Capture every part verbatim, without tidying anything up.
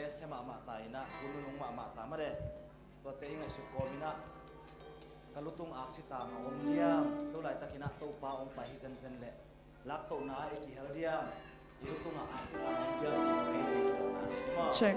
Sia mahmah ta in ah, hun nunung mahmah ta mah de. Tuate i ngaihsut kawm in ah, ka lutung aksi tang a om diam, tu laitakin ah Topa hong pai hi zenzen leh, laktohna ah i kihel diam, i lutung ah aksi tang a om diam cih tawh ei le ei kigelhna hi maw? Check.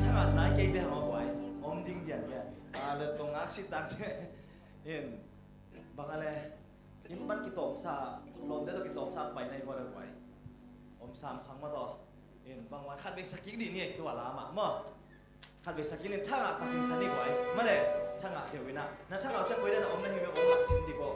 Thangah nai kei ve hang a guai. Om ding dian ve. A, le tong aksi tak in. Bang a le, in pan kitawngsa, lawmte tawh kitawngsa pai nai vua le guai. Om sam khang mah tawh. In bang wan khat vei sakik dih ni ei tua la mah maw. Khat vei sakik ni thangah takin sa ni guai. Mah le, thangah deuh in ah. Na thangah ciang koi den a om na hi ve om lak sin dih vua.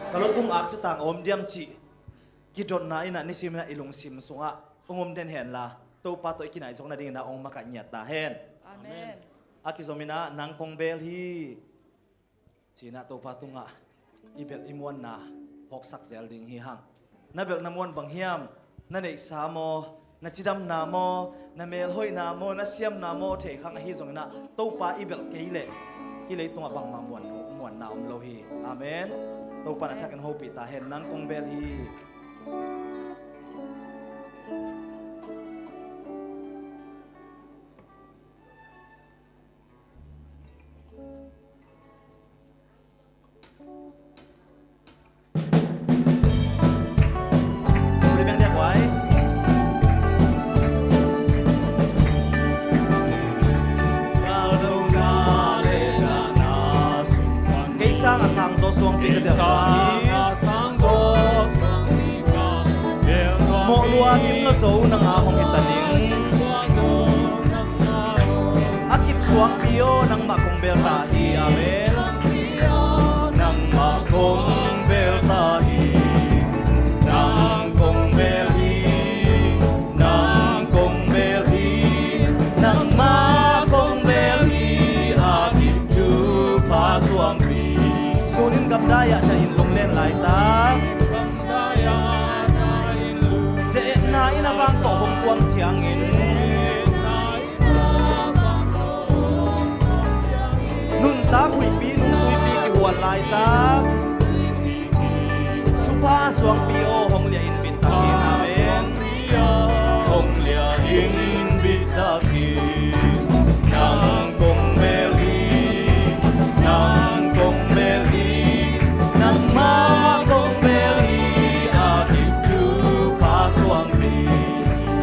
Ka lutung aksi tang a om diam cih kidotna in ah nisim in ah i lungsim sungah hong om den henla, Topa tawh i kinaih zawk nadingin ah hong makaih ngiat ta hen. Amen. A kizom in ah nang kong bel hi ci-in ah Topa tungah i belh i muanna phawksak zel ding hi hang. Na belhna muan bang hiam? Na neihsa maw, na cidamna maw, na melhoihna maw, na siamna maw, thei khang ahi zongin ah Topa i belh kei leh i leitungah bangmah muan, muanna om lo hi. Amen. Topa na thakin hopih ta hen. Nang kong bel hi. Kei sang a sang zaw suangpi ka biakpa hi. Mawh lua kim na zo nang a hong hi ta ning. A kip suangpi aw, nangmah kong bel ta hi. Amen. Nangmah kong bel ta hi. Nang kong bel hi. Nang kong bel hi. Nangmah kong bel hi. A kip thupha suangpi. Sunin gamdai ah tha in lunglen laitak. Ze-etna in a vang tawh hong tuam ciangin nuntak huihpi nungtuipi kihual laitak. Thupha suangpi aw, hong liah in bit takin. Amen. Hong liah in bit takin. Nang kong bel hi. Nang kong bel hi. Nangmah kong bel hi. A kip thupha suangpi.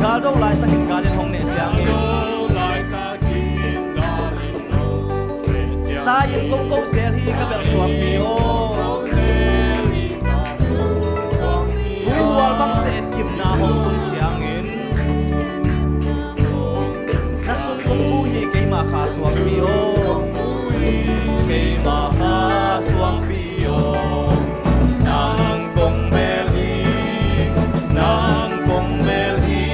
Galdo laitakin galin hong neh ciangin tai-in kong ko zel hi ka belh suangpi aw. Tuihual bang ze-et gimna hong tun ciangin na sung kong bu hi keima kha suangpi aw. Keima kha suangpi aw. Nang kong bel hi. Nang kong bel hi.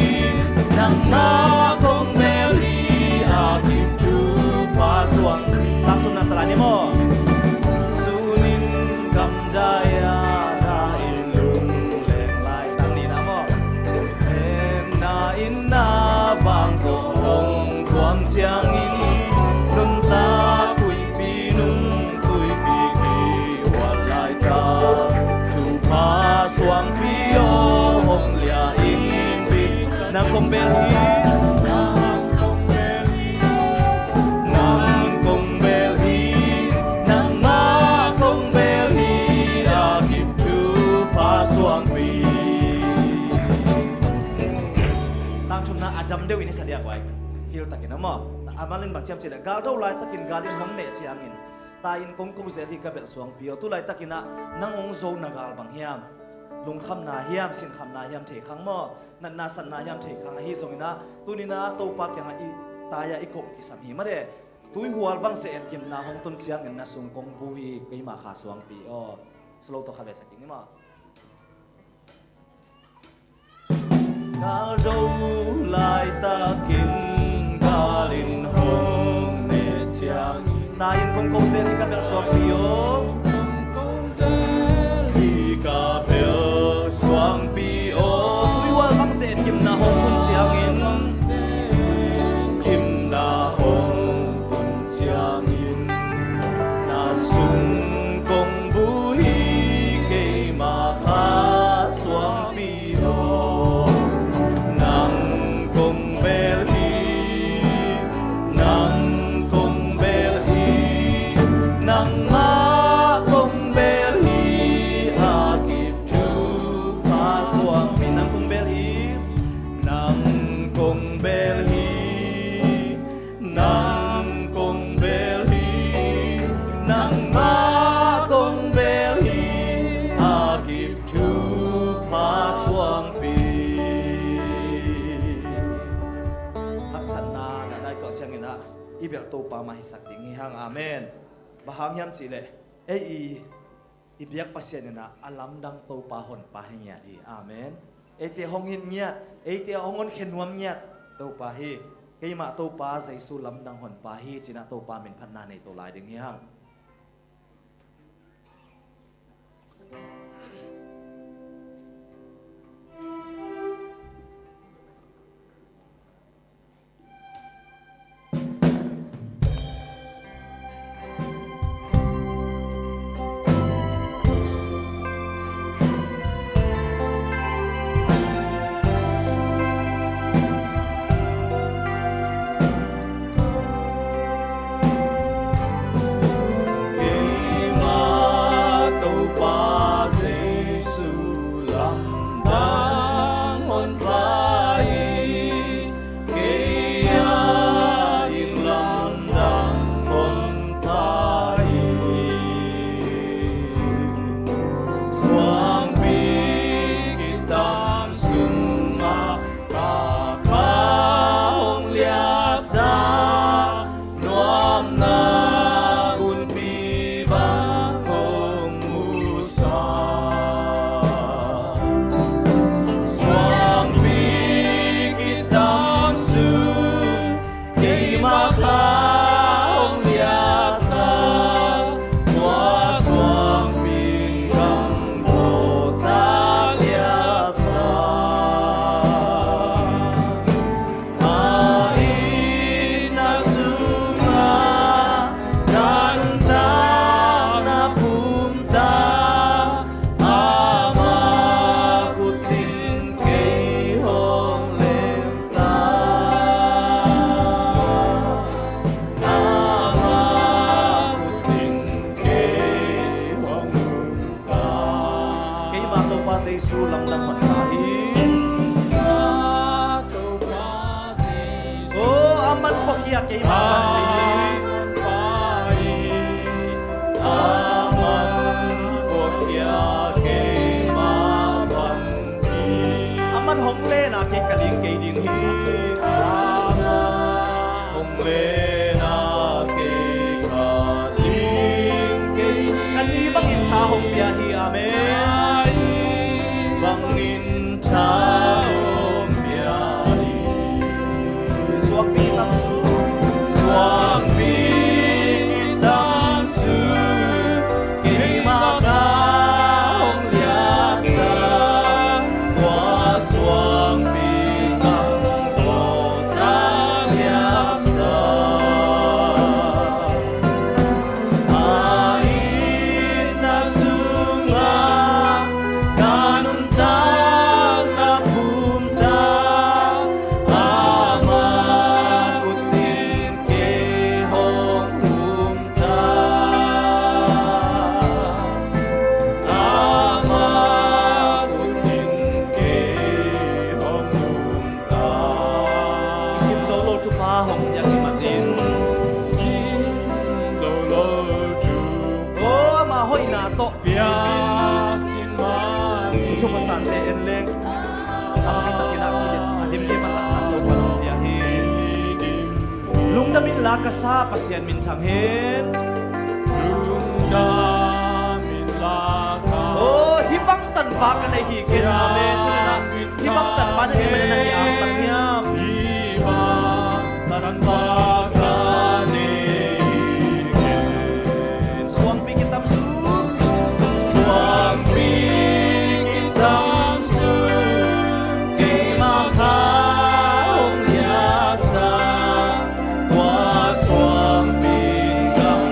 Nangmah kong bel hi. A kip thupha suang. Tangthu na sa lai ni maw? Sunin gamdai ah tha in lunglen laitak ni na maw? Hemna in na vang tawh hong tuam ciangin nuntak huihpi nungtuipi kihual laitak. Thupha suangpi aw, hong liah in bit. Nang kong bel hi. Nang kong bel hi. Nangmah kong bel hi. A kip thupha suangpi. Tangthumna a dam deuh in i sa diak vai. Feel takin a maw? A malin bang ciam cih leh galdo laitakin galin hong neh ciangin tai-in kong ko zel hi ka belh suangpi aw. Tu laitakin ah nang hong zo na gal bang hiam? Lungkhamna hiam, sinkhamna hiam thei khang maw? Natna satna hiam thei khang ahi zongin ah tuni-in ah Topa kiangah i tai-ah i ko kisam hi mah de. Tuihual bang ze-et gimna hong tun ciangin na sung kong bu hi keima kha suangpi aw. Slow tawh kha ve sak ing i maw? Galdo laitakin galin hong neh ciang tai-in kong ko zel hi ka belh suangpi aw. Hi ka belh suangpi aw. Tuihual bang ze-et gimna hong tun ciangin gimna hong tun ciangin na sung kong bu hi keima kha suangpi aw. Nang kong bel hi. Nang kong bel hi. Nangmah kong bel hi. A kip thupha suangpi. Nang kong bel hi. Nang kong bel hi. Nang kong bel hi. Nangmah kong bel hi. A kip thupha suangpi. Haksatna na dai tuah ciangin ah i belh Topa mah hisak ding hi hang. Amen. Bang hang hiam cih leh ei i I biak Pasian in ah a lamdang Topa honpa hi ngiat hi. Amen. Eite hong it ngiat, eite hong honkhia nuam ngiat Topa hi. Keimah Topa Jesu lamdang honpa hi ci-in ah Topa min phatna nei to lai ding hi hang. Keimah Topa Jesu lamdang honpa hi. Kei a inn lamdang honpa hi. Suangpi kitam sungah Kha hong liasa, nuamna gunpi bang hong musa. Suangpi kitam sung, keimah Kha hong liasa, tua suangpi gam tawh tak liasa. A itna sungah ka nuntakna pumtak, ama khut in kei hong lemtak. Ama khut in kei hong lemtak. Keimah Topa Jesu lamdang honpa hi. Oh, aman puakhia keimah vanpi hi. Aman puakhia keimah vanpi. Aman hong lehna kei ka ling kei ding hi. Hong lehna kei ka ling kei. Ka ni bangin tha hong pia hi. Amen. Bangin tha hong pia hi. Suangpi tam sung, suangpi kitam sung, keimah Kha hong liasa, tua suangpi gam tawh tak liasa. A itna sungah ka nuntakna pumtak, ama khut in kei hong pumtak. Ama khut in kei hong pumtak. Kisim zo lo thupha hong pia kimat in. Kisim zo lo thupha. Oh, ama hoihna tawh pia kimat in. Thupha sante en leng. Tampi takin a kidim, a dimdim a taktak Topa hong pia hi. Lungdam inla ka sa Pasian minthang hen. Lungdam inla ka. Oh, hih bang tanpa ka nei hi ken, amen. Tuni-in ah hih bang tanpa na nei manin ah hih angtang hiam? Hih bang tanpa ka nei hi ken. Suangpi kitam sung, suangpi kitam sung, keimah Kha hong liasa, tua suangpi gam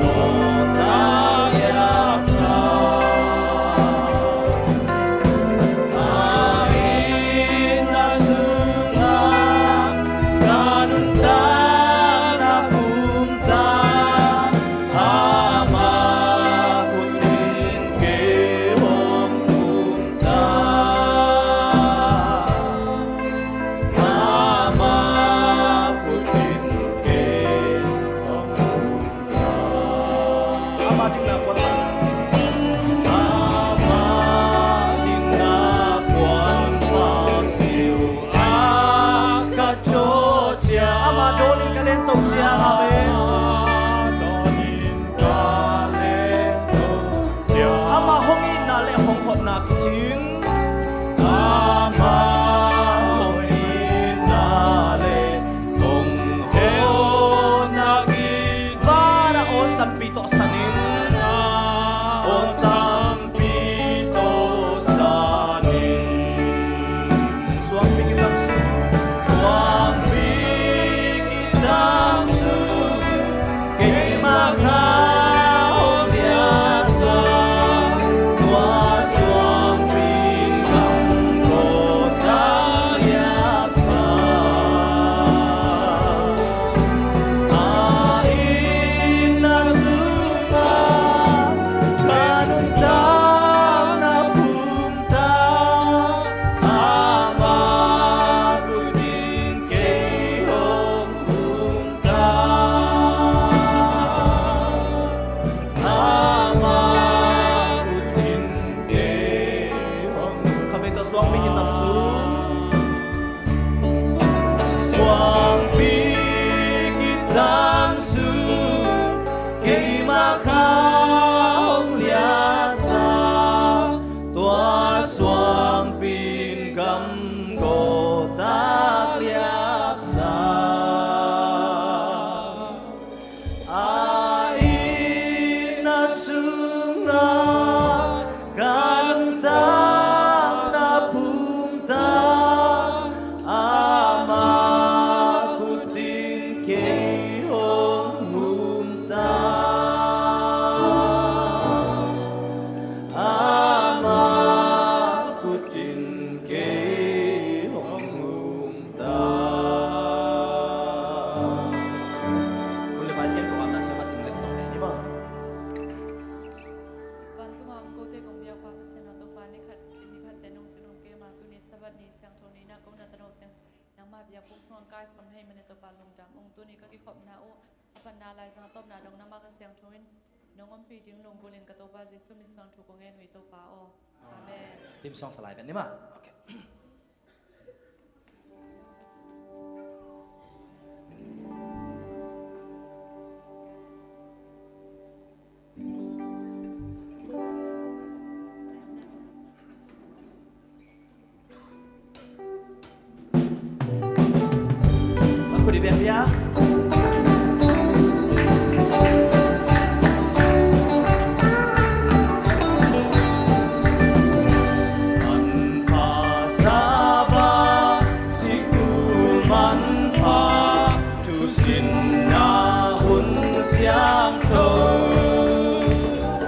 tawh tak liasa. hong hotna kicing, amah hong itna le hong hehna kik vanah awn tampi tawh sanin, awn tampi tawh sanin. Suangpi kitam sung, suangpi kitam sung, keimah kha hong liapsa, tua suangpi in gam gawtak liapsa. A itna sungah ka nuntakna phum ta, amah khut in kei hong hum ta, amah khut in kei hong hum ta. Khatvei tawh suangpi kitam sung, suangpi kitam sung, keimah kha hong liapsa, tua suangpi in gam gawtak liapsa. A itna sungah ka nuntakna phum ta, amah khut in kei hong hum ta, amah khut in kei hong hum ta. Hun le pai, Pian kong apna siama cing let tawh nei ni maw. Vantung a om kote kong biak Pa Pasian aw, Topa, ni khat ni khat te nong cin om keima, tuni Sabbath ni siangtho ni na kong na tano teng nangma biak buk sungah kaikhawm hei mane, Topa, lungdam ung. Tuni ka kikhopna uh a panna laizang a tawpna dong nangma ka siangtho in nong ompih ding lunggulh in ka Topa Jesu min suang thu kong ngen uh hi, Topa aw. Amen. Theme song sa lai ven ni maw. Okay. Manpha Sabbath sikul manpha, thusinna hun siangtho,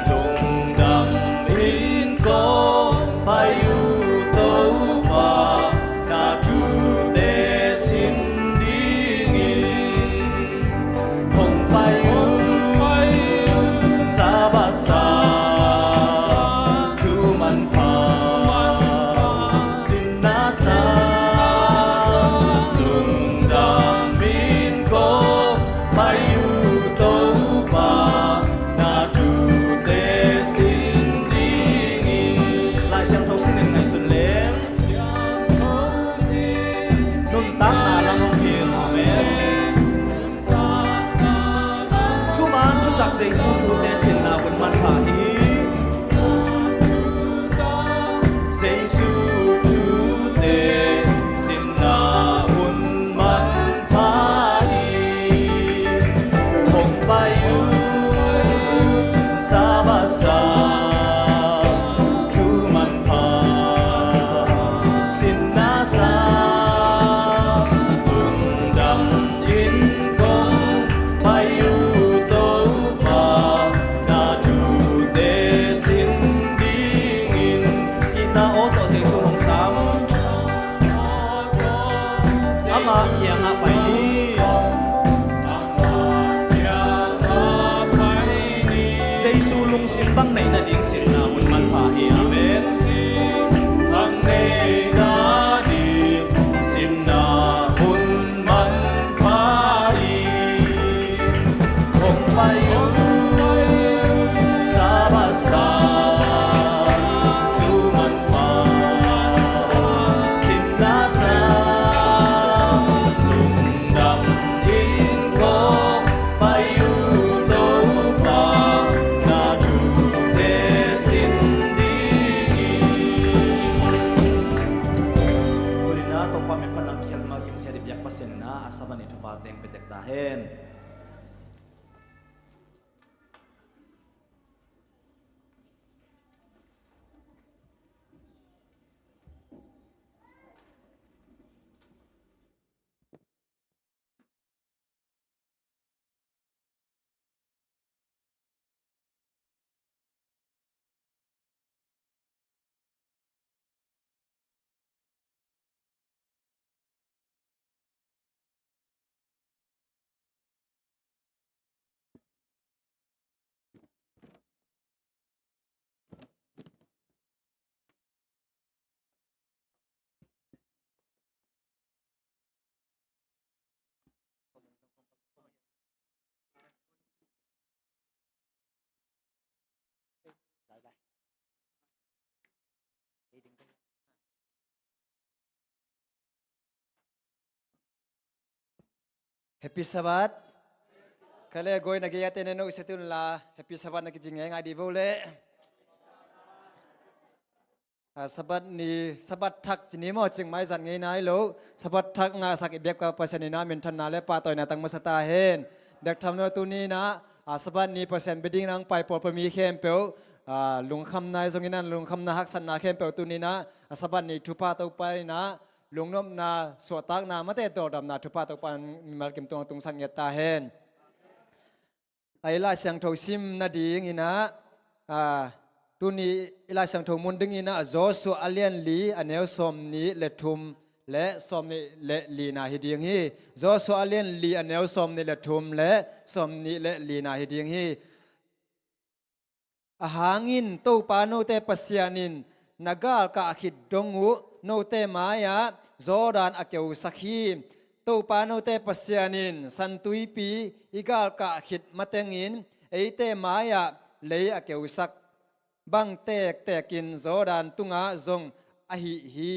lungdam in kong pai uh Topa, na thute sin dingin Happy Sabbath. Kale goi na gei a te ne no i se tun la Happy Sabbath na kici ngei ngai di vo le. A, Sabbath ni, Sabbath thak ci ni maw, cing mai zat ngei nai lo. Sabbath thak ngahsak i biak pa Pasian in a minthanna le pahtawina tang masa ta hen. Biak tham no tuni in a, a, Sabbath ni Pasian bia ding nang pai pawl pa mi khempeuh, a, lungkhamna i zong in a lungkhamna haksatna khempeuh tuni in a, a, Sabbath ni thupha Topa in a lungnopna, suahtakna, mate dawldamna thupha Topa in mimal kim tungah tungsak ngiat ta hen. A, i Lai Siangtho sim nading in a, a, tuni i Lai Siangtho mun ding in a Joshua a lian li a neu sawm nih le thum le sawm nih le lina hi ding hi. Joshua a lian li a neu sawm nih le thum le sawm nih le lina hi ding hi. Ahang in Topa note Pasian in na galkah khit dong uh note mai-ah Jordan a keusak hi. Topa note Pasian in San Tuipi i galkah khit matengin eite mai-ah lei a keusak bang tektekin Jordan tungah zong ahi hi.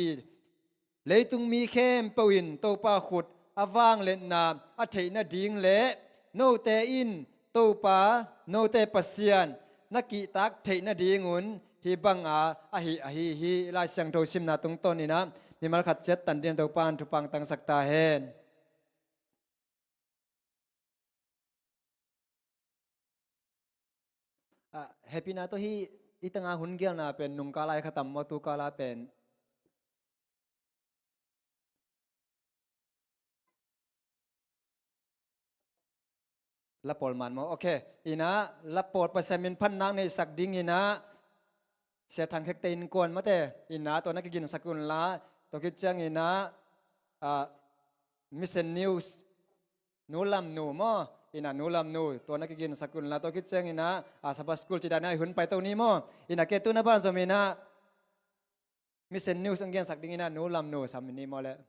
Leitung mi khempeuh in Topa khut a vangliatna a theih nading le note in Topa note Pasian na kihtak theih nadingun hih banga ahi, ahi hi. Lai Siangtho simna tungtawn in a mimal khat ciat tan dingin Topa in thupha tangsak ta hen. A, hehpihna tawh hih i tanga hun gelna pen nungkala i khatam maw, tukala pen? Lapawl man maw? Ok. In a lapawl Pasian min phatna neihsak ding in a Sia Thang Khekte innkuan mate in a tua na kiginsak un la, tua khit ciangin a, a, Mission News Nu Lam Nu maw, in a Nu Lam Nu tua na kiginsak un la, tua khit ciangin a, a, Sabbath School ci dan a i hun paito ni maw, in a ke tu na ban zom in a Mission News ang gensak ding in a Nu Lam Nu sam ni maw le.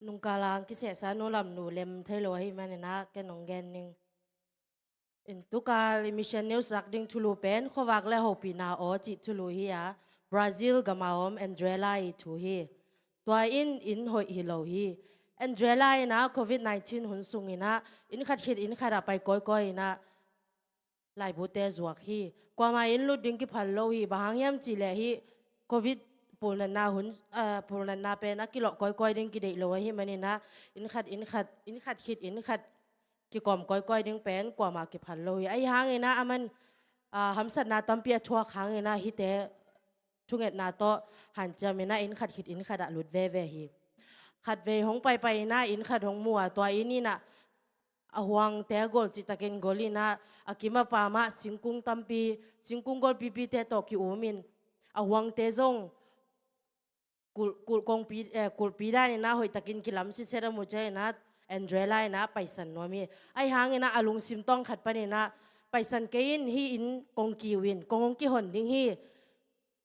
Nungkala ang kisehsa Nu Lam Nu lem thei lo ahih manin a ken hong gen ning. In tukal i Mission News zak ding thulu pen khuavak le hopihna aw cih thulu hi a, Brazil gam a om Andrella i thu hi. Tua in inn hoih hi lo hi. Andrella in a covid nineteen hun sung in a inn khat khit inn khat ah pai kawikawi in a laibute zuak hi. Kuamah inn lut ding kiphal lo hi. Bang hang hiam cih leh hih covid pulnatna hun, ah, pulnatna pen a kilawh kawikawi ding kideih lo ahih manin a inn khat, inn khat, inn khat khit inn khat kikawm kawikawi ding pen kuamah kiphal lo hi. Ahi hangin a aman, ah, hamsatna tampi a thuak hangin a hihte thungetna tawh hanciam in a inn khat khit inn khat ah lut veve hi. Khatvei hong paipai in a inn khat hong mu a, tua inn in a a huangte gol citakin gol in a, a kim a pam ah singkung tampi, singkung golpipite tawh ki-um in a huangte zong kulh, kulh kongpi, eh, kulhpi dan in a hoihtakin kilam siset a mu ciangin a Andrella in a paisan nuam hi. Ahi hangin a a lungsim tawng khat panin a paisan kei in, hih inn kong kiu in, kong hong kihon ding hi.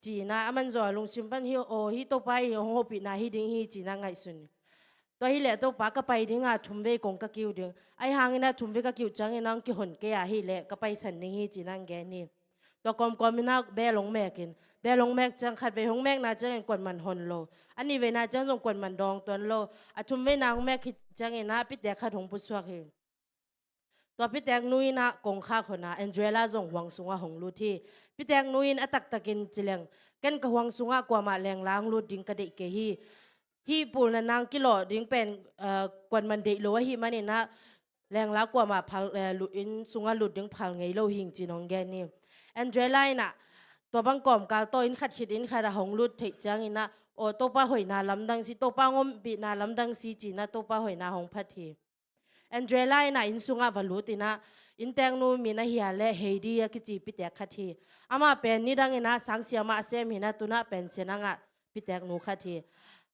Ci in a aman zong a lungsim pan hi, aw, hih Topa i hong hopihna hi ding hi ci in a ngaihsun. Tua hileh Topa ka pai ding a thumvei kong ka kiu ding. Ahi hangin a thumvei ka kiu ciangin a hong kihon kei a hileh ka paisan ding hi ci in a hong gen hi. Tua kawmkawm in a bel hong mek in. Bel hong mek ciang khatvei hong mekna ciangin kuaman hon lo. A nihveina ciang zong kuaman dawng tuan lo. A thumveina hong mek hi ciangin a pitek khat hong pusuak hi. Tua piteknu in a kongkhak hon a Andrella zong huang sungah hong lut hi. Piteknu in a taktakin ci leng, ken ka huang sungah kuamah lengla hong lut ding ka deih kei hi. Hih pulnatna kilawh ding pen, eh, kuaman deih lo ahih manin a lengla kuamah phal, eh, lut, inn sungah lut ding phal ngei lo hing ci in hong gen hi. Andrella in a tua bang kawmkal tawh inn khat khit inn khat ah hong lut theih ciangin a, aw, Topa hoihna lamdang si, Topa hong ompihna lamdang si ci in a Topa hoihna hong phat hi. Andrella in a inn sungah va lut in a innteknu min a hia le Heidi a kici pitek khat hi. Amah pen nidang in a sangsiam ah a sem hi in a tunah pension ang ah piteknu khat hi.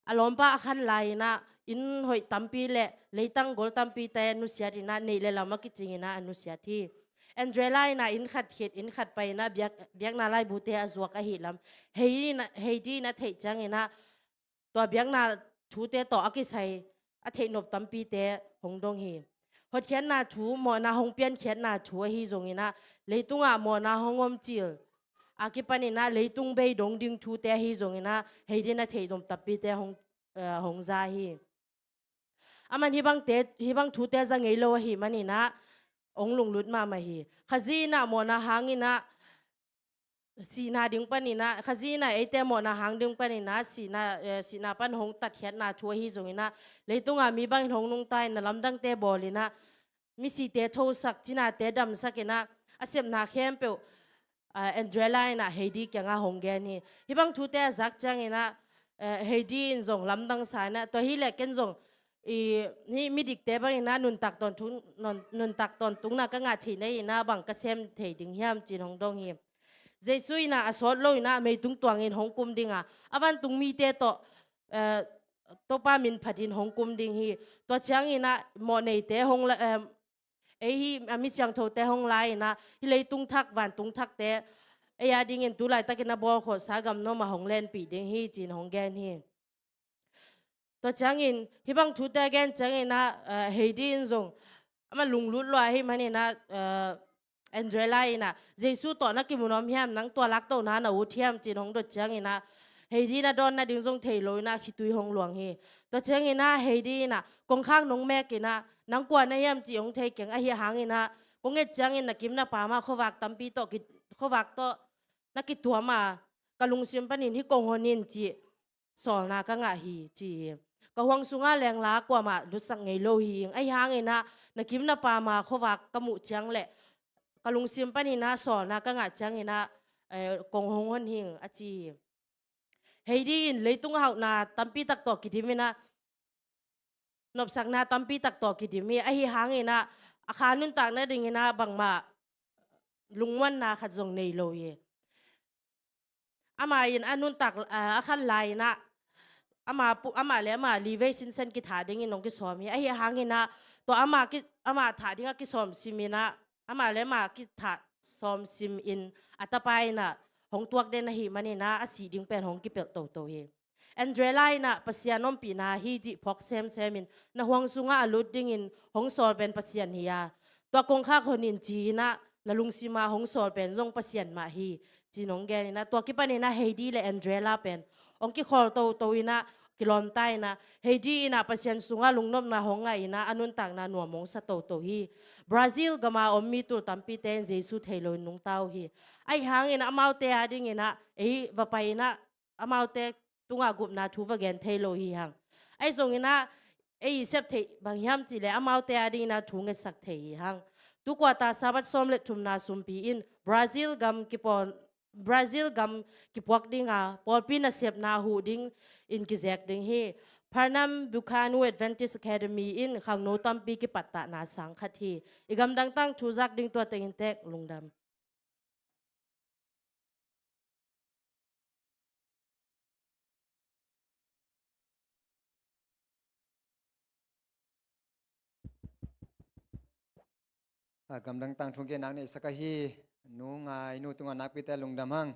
A lawmpa a khan lai in a inn hoih tampi le leitang gol tampite nusiat in a neih le lam a kicing in a a nusiat hi. Andrella in a inn khat khit inn khat pai in a biak, biakna laibute a zuak ahih lam Heidi in a, Heidi in a theih ciangin a tua biakna thute tawh a kisai a theihnop tampite hong dong hi. Hotkhiatna thu, mawhna hong piankhiatna thu ahi zongin ah, leitungah mawhna hong om cil a kipanin ah leitung bei dong ding thute ahi zongin ah, Heidi in a theihnop tampite hong, eh, hong za hi. Aman hih bangte, hih bang thute za ngei lo ahih manin ah hong lunglut mahmah hi. Khazih in ah mawhna hangin ah sihna ding panin ah, Khazih in ah eite mawhna hang ding panin ah sihna, eh, sihna pan hong tatkhiatna thu ahi zongin ah, leitungah mi bangin hong nungta in, na lamdangte bawlin ah, misite thosak, cinate damsak in ah, a sepna khempeuh, ah, Andrella in ah Heidi kiangah hong gen hi. Hih bang thute a zak ciangin ah, eh, Heidi in zong lamdang sa in ah, tua hi leh ken zong i, hih midikte bangin ah nuntak tawntung, nun-, nuntak tawntungna ka ngah theih nadingin ah bang ka sem thei ding hiam ci-in hong dong hi. Jesu in ah a sawt lo in ah meitung tuangin hong kum ding a, a vantung mite tawh, eh, Topa min phatin hong kum ding hi. Tua ciangin ah mawhneite hong la, eh, ei hih a mi siangthote hong la in ah, hih leitung thak, vantung thakte ei a dingin tu laitakin a bawl khawhsa gam nuam ah hong lenpih ding hi ci-in hong gen hi. Tua ciangin, hih bang thute a gen ciangin ah, eh, Heidi in zong, amah lunglut lua ahih manin ah, eh, Andrella in ah, Jesu tawh na kimu nuam hiam, nang tua laktohna na ut hiam ci-in hong dot ciangin ah, Heidi in a dawn nading zong thei lo in ah, khitui hong luang hi. Tua ciangin ah, Heidi in ah, kongkhak nong mek in ah, nang kua na hiam cih hong thei keng, ahih hangin ah, kong et ciangin na kim na pam ah khuavak tampi tawh ki, khuavak tawh na kituam a, ka lungsim panin hih kong hon in cih sawlna ka ngah hi, ci hi. Ka huang sungah lengla kuamah lutsak ngei lo hi ing. Ahih hangin ah, na kim na pam a khuavak ka muh ciang leh, ka lungsim panin ah sawlna ka ngah ciangin ah, eh, kong hong hon hi ing, a ci hi. Heidi in leitung hauhna tampi tak tawh kidim in ah, nopsakna tampi tak tawh kidim hi. Ahih hangin ah, a kha nuntak nadingin ah bangmah lungmuanna khat zong nei lo hi. Amah in a nuntak, ah, a khan lai in ah, amah pu-, amah le amah livei sinsen kithah dingin hong kisawm hi. Ahih hangin ah, tua amah ki, amah thah dingah kisawm sim in ah, amah le amah kithah sawm sim in a tapa in ah hong tuak den ahih manin ah, a sih ding pen hong kipelh toto hi. Andrella in ah Pasian ompihna hi cih phawk semsem in, na huang sungah a lut dingin hong sawl pen Pasian hi a, tua kongkhak hon in ci-in ah na lungsim a hong sawl pen zong Pasian mah hi, ci-in hong gen in ah, tua kipanin ah Heidi le Andrella pen hong kikhawl toto in ah, kilawmta in ah, Heidi in ah Pasian sungah lungnopna hong ngah in ah, a nuntakna nuam hong sa toto hi. Brazil gam a om mi tul tampite in Jesu thei loin nungta uh hi. Ahih hangin amaute a dingin ah ei va pai in ah, amaute tungah gupna thu va gen thei lo hi hang. Ahi zongin ah, ei i sep theih bang hiam cih leh amaute a dingin ah thu ngetsak thei hi hang. Tu quarter Sabbath sawm le thumna sumpi in Brazil gam kipawn, Brazil gam kipuak ding a, pawlpi nasepna huh dingin kizek ding hi. Pernambucano Adventist Academy in khangno tampi kipattahna sang khat hi. I gamdang tangthu zak ding tua teng in tek, lungdam. A, gamdang tangthu gen nak neihsak ahi, nu Ngai Nu tungah nakpite lungdam hang.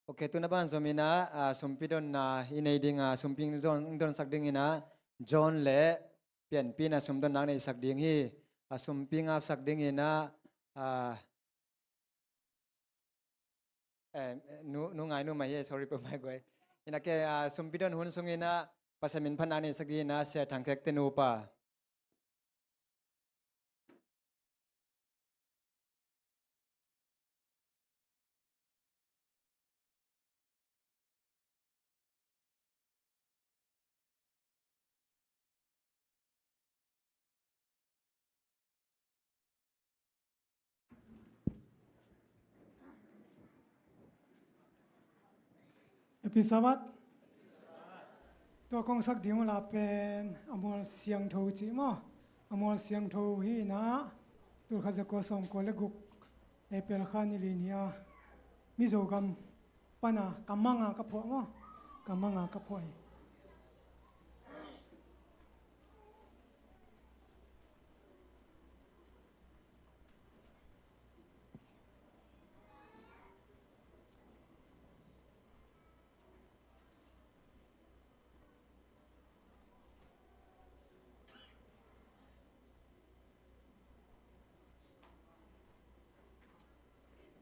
Ok, tuna ban zom in ah, a, sumpi donna i nei ding a, sumpi dong, dongsak ding in ah, John le Pianpi in ah sum don nak neihsak ding hi. A, sumpi ngapsak ding in ah, a, Eh, nu, nu Ngai Nu mah hi, sorry, peuhmah guai. In ah kei, ah, sumpi don hun sung in ah, Pasian min phat nak neihsak ding in ah, Sia Thang Kek te nupa. Happy Sabbath. Tua kong sak ding uh la pen a mual siangtho cih maw? A mual siangtho hi in ah, tul khat za kua sawm kua le guk, April kha ni li ni a, Mizo gam pan a ka mang a ka phuah maw? Ka mang a ka phuah hi.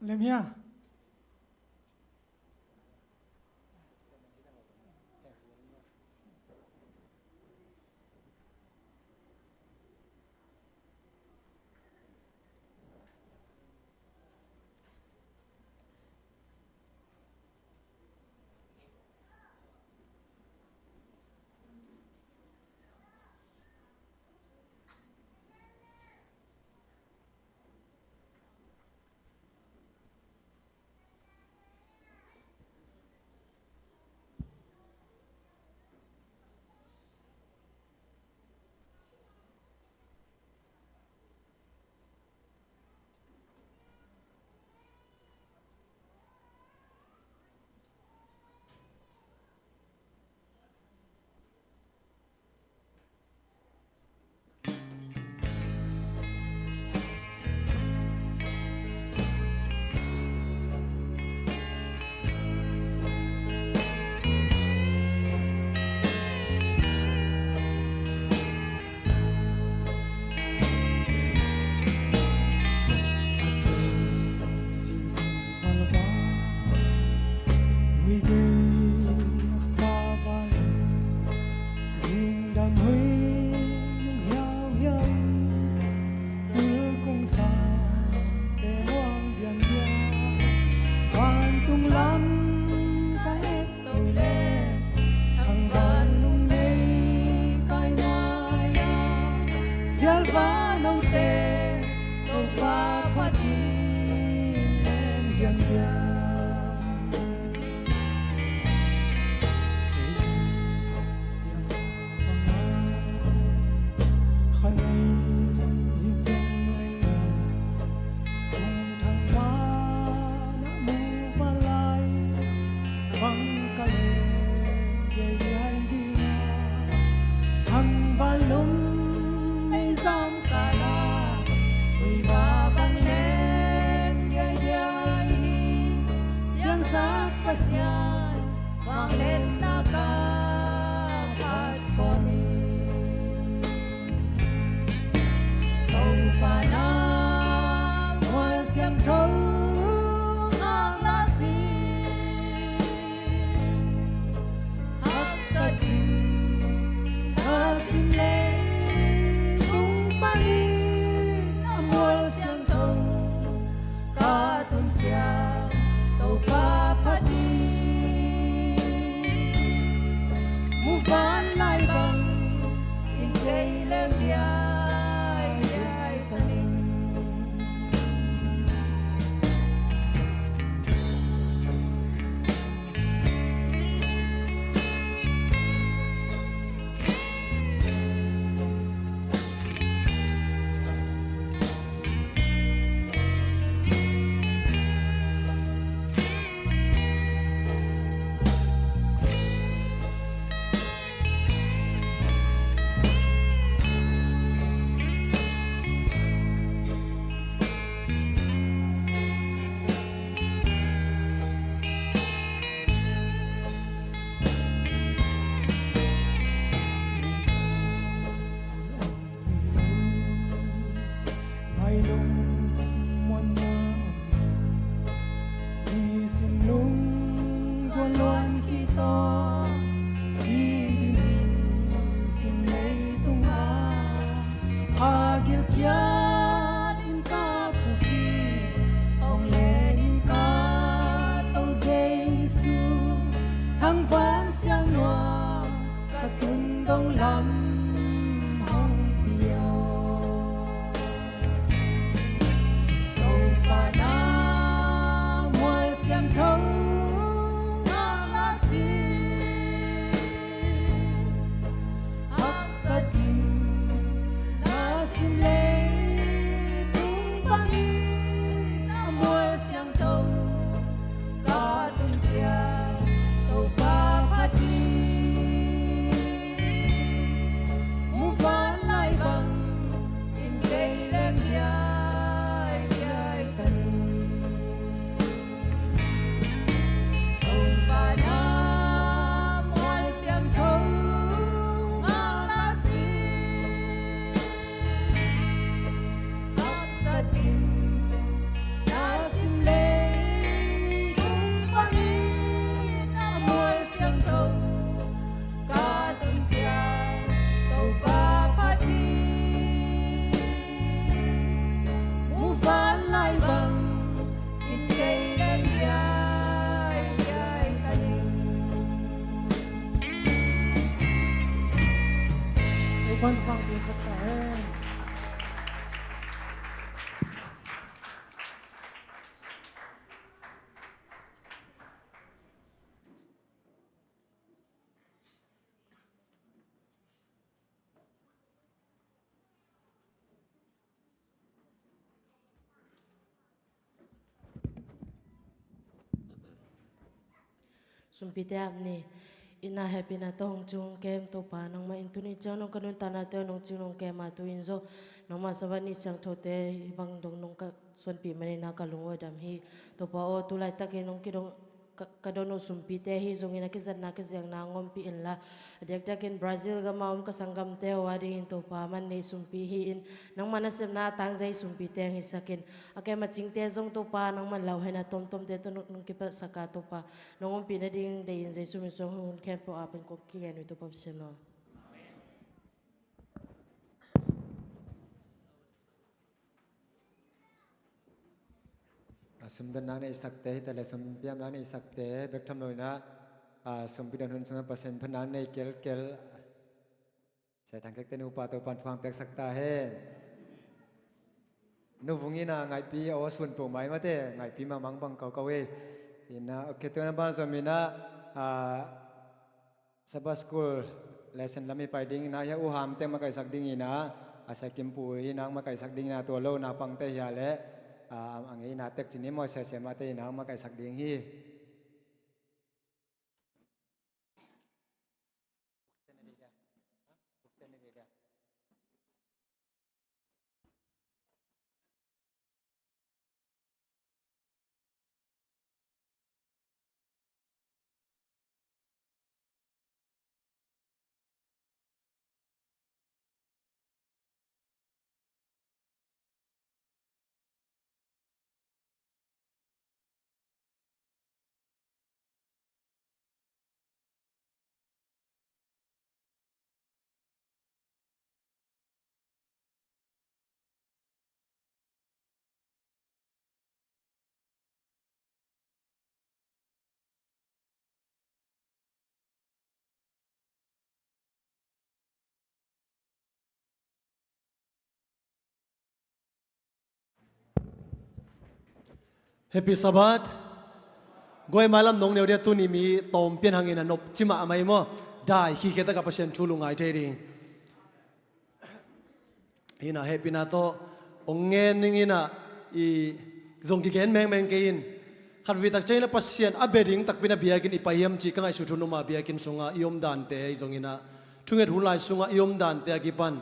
Lem hia? Vantung lam ka et to le, thangvan lum nei kai nai a, bialva note Topa phatin leng diamdiam. Kei bialva banga kha nei hi zeng leng, tung thang van a mu va lai bang ka leng diaidiai ding a, thangvan lum nei zam kal a, muiva bang leng diaidiai ding. Piangsak Pasian vangliatna ka phat kawm hi. Topa na mual siangtho ngaklah sin, haksat ding a sin leitung panin a mual siangtho ka tun ciang Topa phat hi. Muvanlai bangin kei leng diaidiai ta ning. Ngai lungmuanna om lo, nisim lungzuan luan khit tawh, kidim in sim leitungah, a gilkial in ka puk hi. Hong len in ka To Jesu, thangvan siangnuam ka tun dong lam hong pia aw. Topa na mual siangtho ngaklah sin, Sumpite ap ni. Ina hehpihna tawh hong cing hong kem Topa, nangmah in tuni ciang nong ka nuntaknate uh nong cing nong kem a, tu-in zong nangmah Sabbath ni siangthote hih bang dong nong ka suanpih manin ah ka lung uh a dam hi. Topa aw, tu laitakin hong kidong ka, ka don uh sumpite ahi zongin a kizatna kiziakna hong ompih inla, a diakdiakin Brazil gam a om ka sanggamte uh adingin Topa, man nei sumpi hi-in, nangmah nasepna a tangzia i sumpite hong hisak in. A kem a cingte zong Topa, nangmah lauhuaina tomtomte tawh nong, nong kipelhsak a Topa, nong ompih nading deih in Jesu min suang hun khempeuh a pen kong kigen uh hi Topa Pasian aw. A sumdon nang nei sakte, hita le sumpiam nang nei sakte bek tham lo ina, a sumpi don hun sungah Pasian phat nang nei kelkel. Sai thang kekte nupa Topan phuang piaksak ta hen. Nu vung ina ngaihpi aw, sun peuhmah i mate, ngaihpi mahmah bang kau kau e. Ina, ok, tu na ban zom ina, a, Sabbath School lesson lam i pai ding ina, hia u ham teng makaisak ding ina, a sa kimpu hi nang makaisak ding ina, tua lo naupangte hia le, a, a ngei ina tek cin i maw, sese mate ina makaisak ding hi. Happy Sabbath. Guai mailam nong neu dia, tuni mi tawm pian hangin a nop cimah a mai maw. Dai khikhe taka Pasian thu lungngai thei ding. Ina hehpihna tawh hong ngen ning ina, i zong kigen mengmeng kei in. Khatvei tak ciangin a Pasian a bia ding takpi na biakinn i pai hiam cih ka ngaihsut hun om a, biakinn sungah i om dante i zong ina, thunget hun lai sungah i om dante a kipan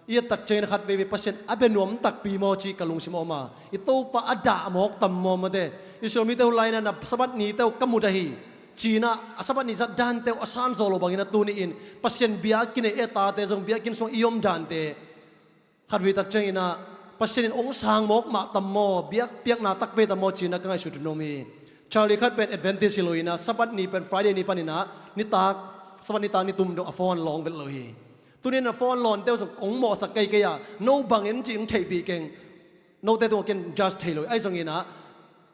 i et tak ciangin khatveivei Pasian a bia nuam takpi maw cih ka lungsim a om a, i Topa a dah mawk tam maw mate. Israel mite hun lai ina na Sabbath nite uh ka mut ahi. Cina a Sabbath ni zat dante uh a san zaw lo bangin a tuni in Pasian biakinn ei, e tate zong biakinn sung i om dante khatvei tak ciangin a Pasian in hong sang mawk mah tam maw, biak piakna takpi tam maw cina ka ngaihsut hun om hi. Charlie khat pen Adventist hi lo ina Sabbath ni pen Friday ni panin a nitak, Sabbath nitak ni tum dong a phone lawn vet lo hi. Tuni in a phone lawnte uh zong hong mawhsak kei kei a, no bangin cih hong theihpih keng. Note tungah ken judge thei lo, ahi zongin ah,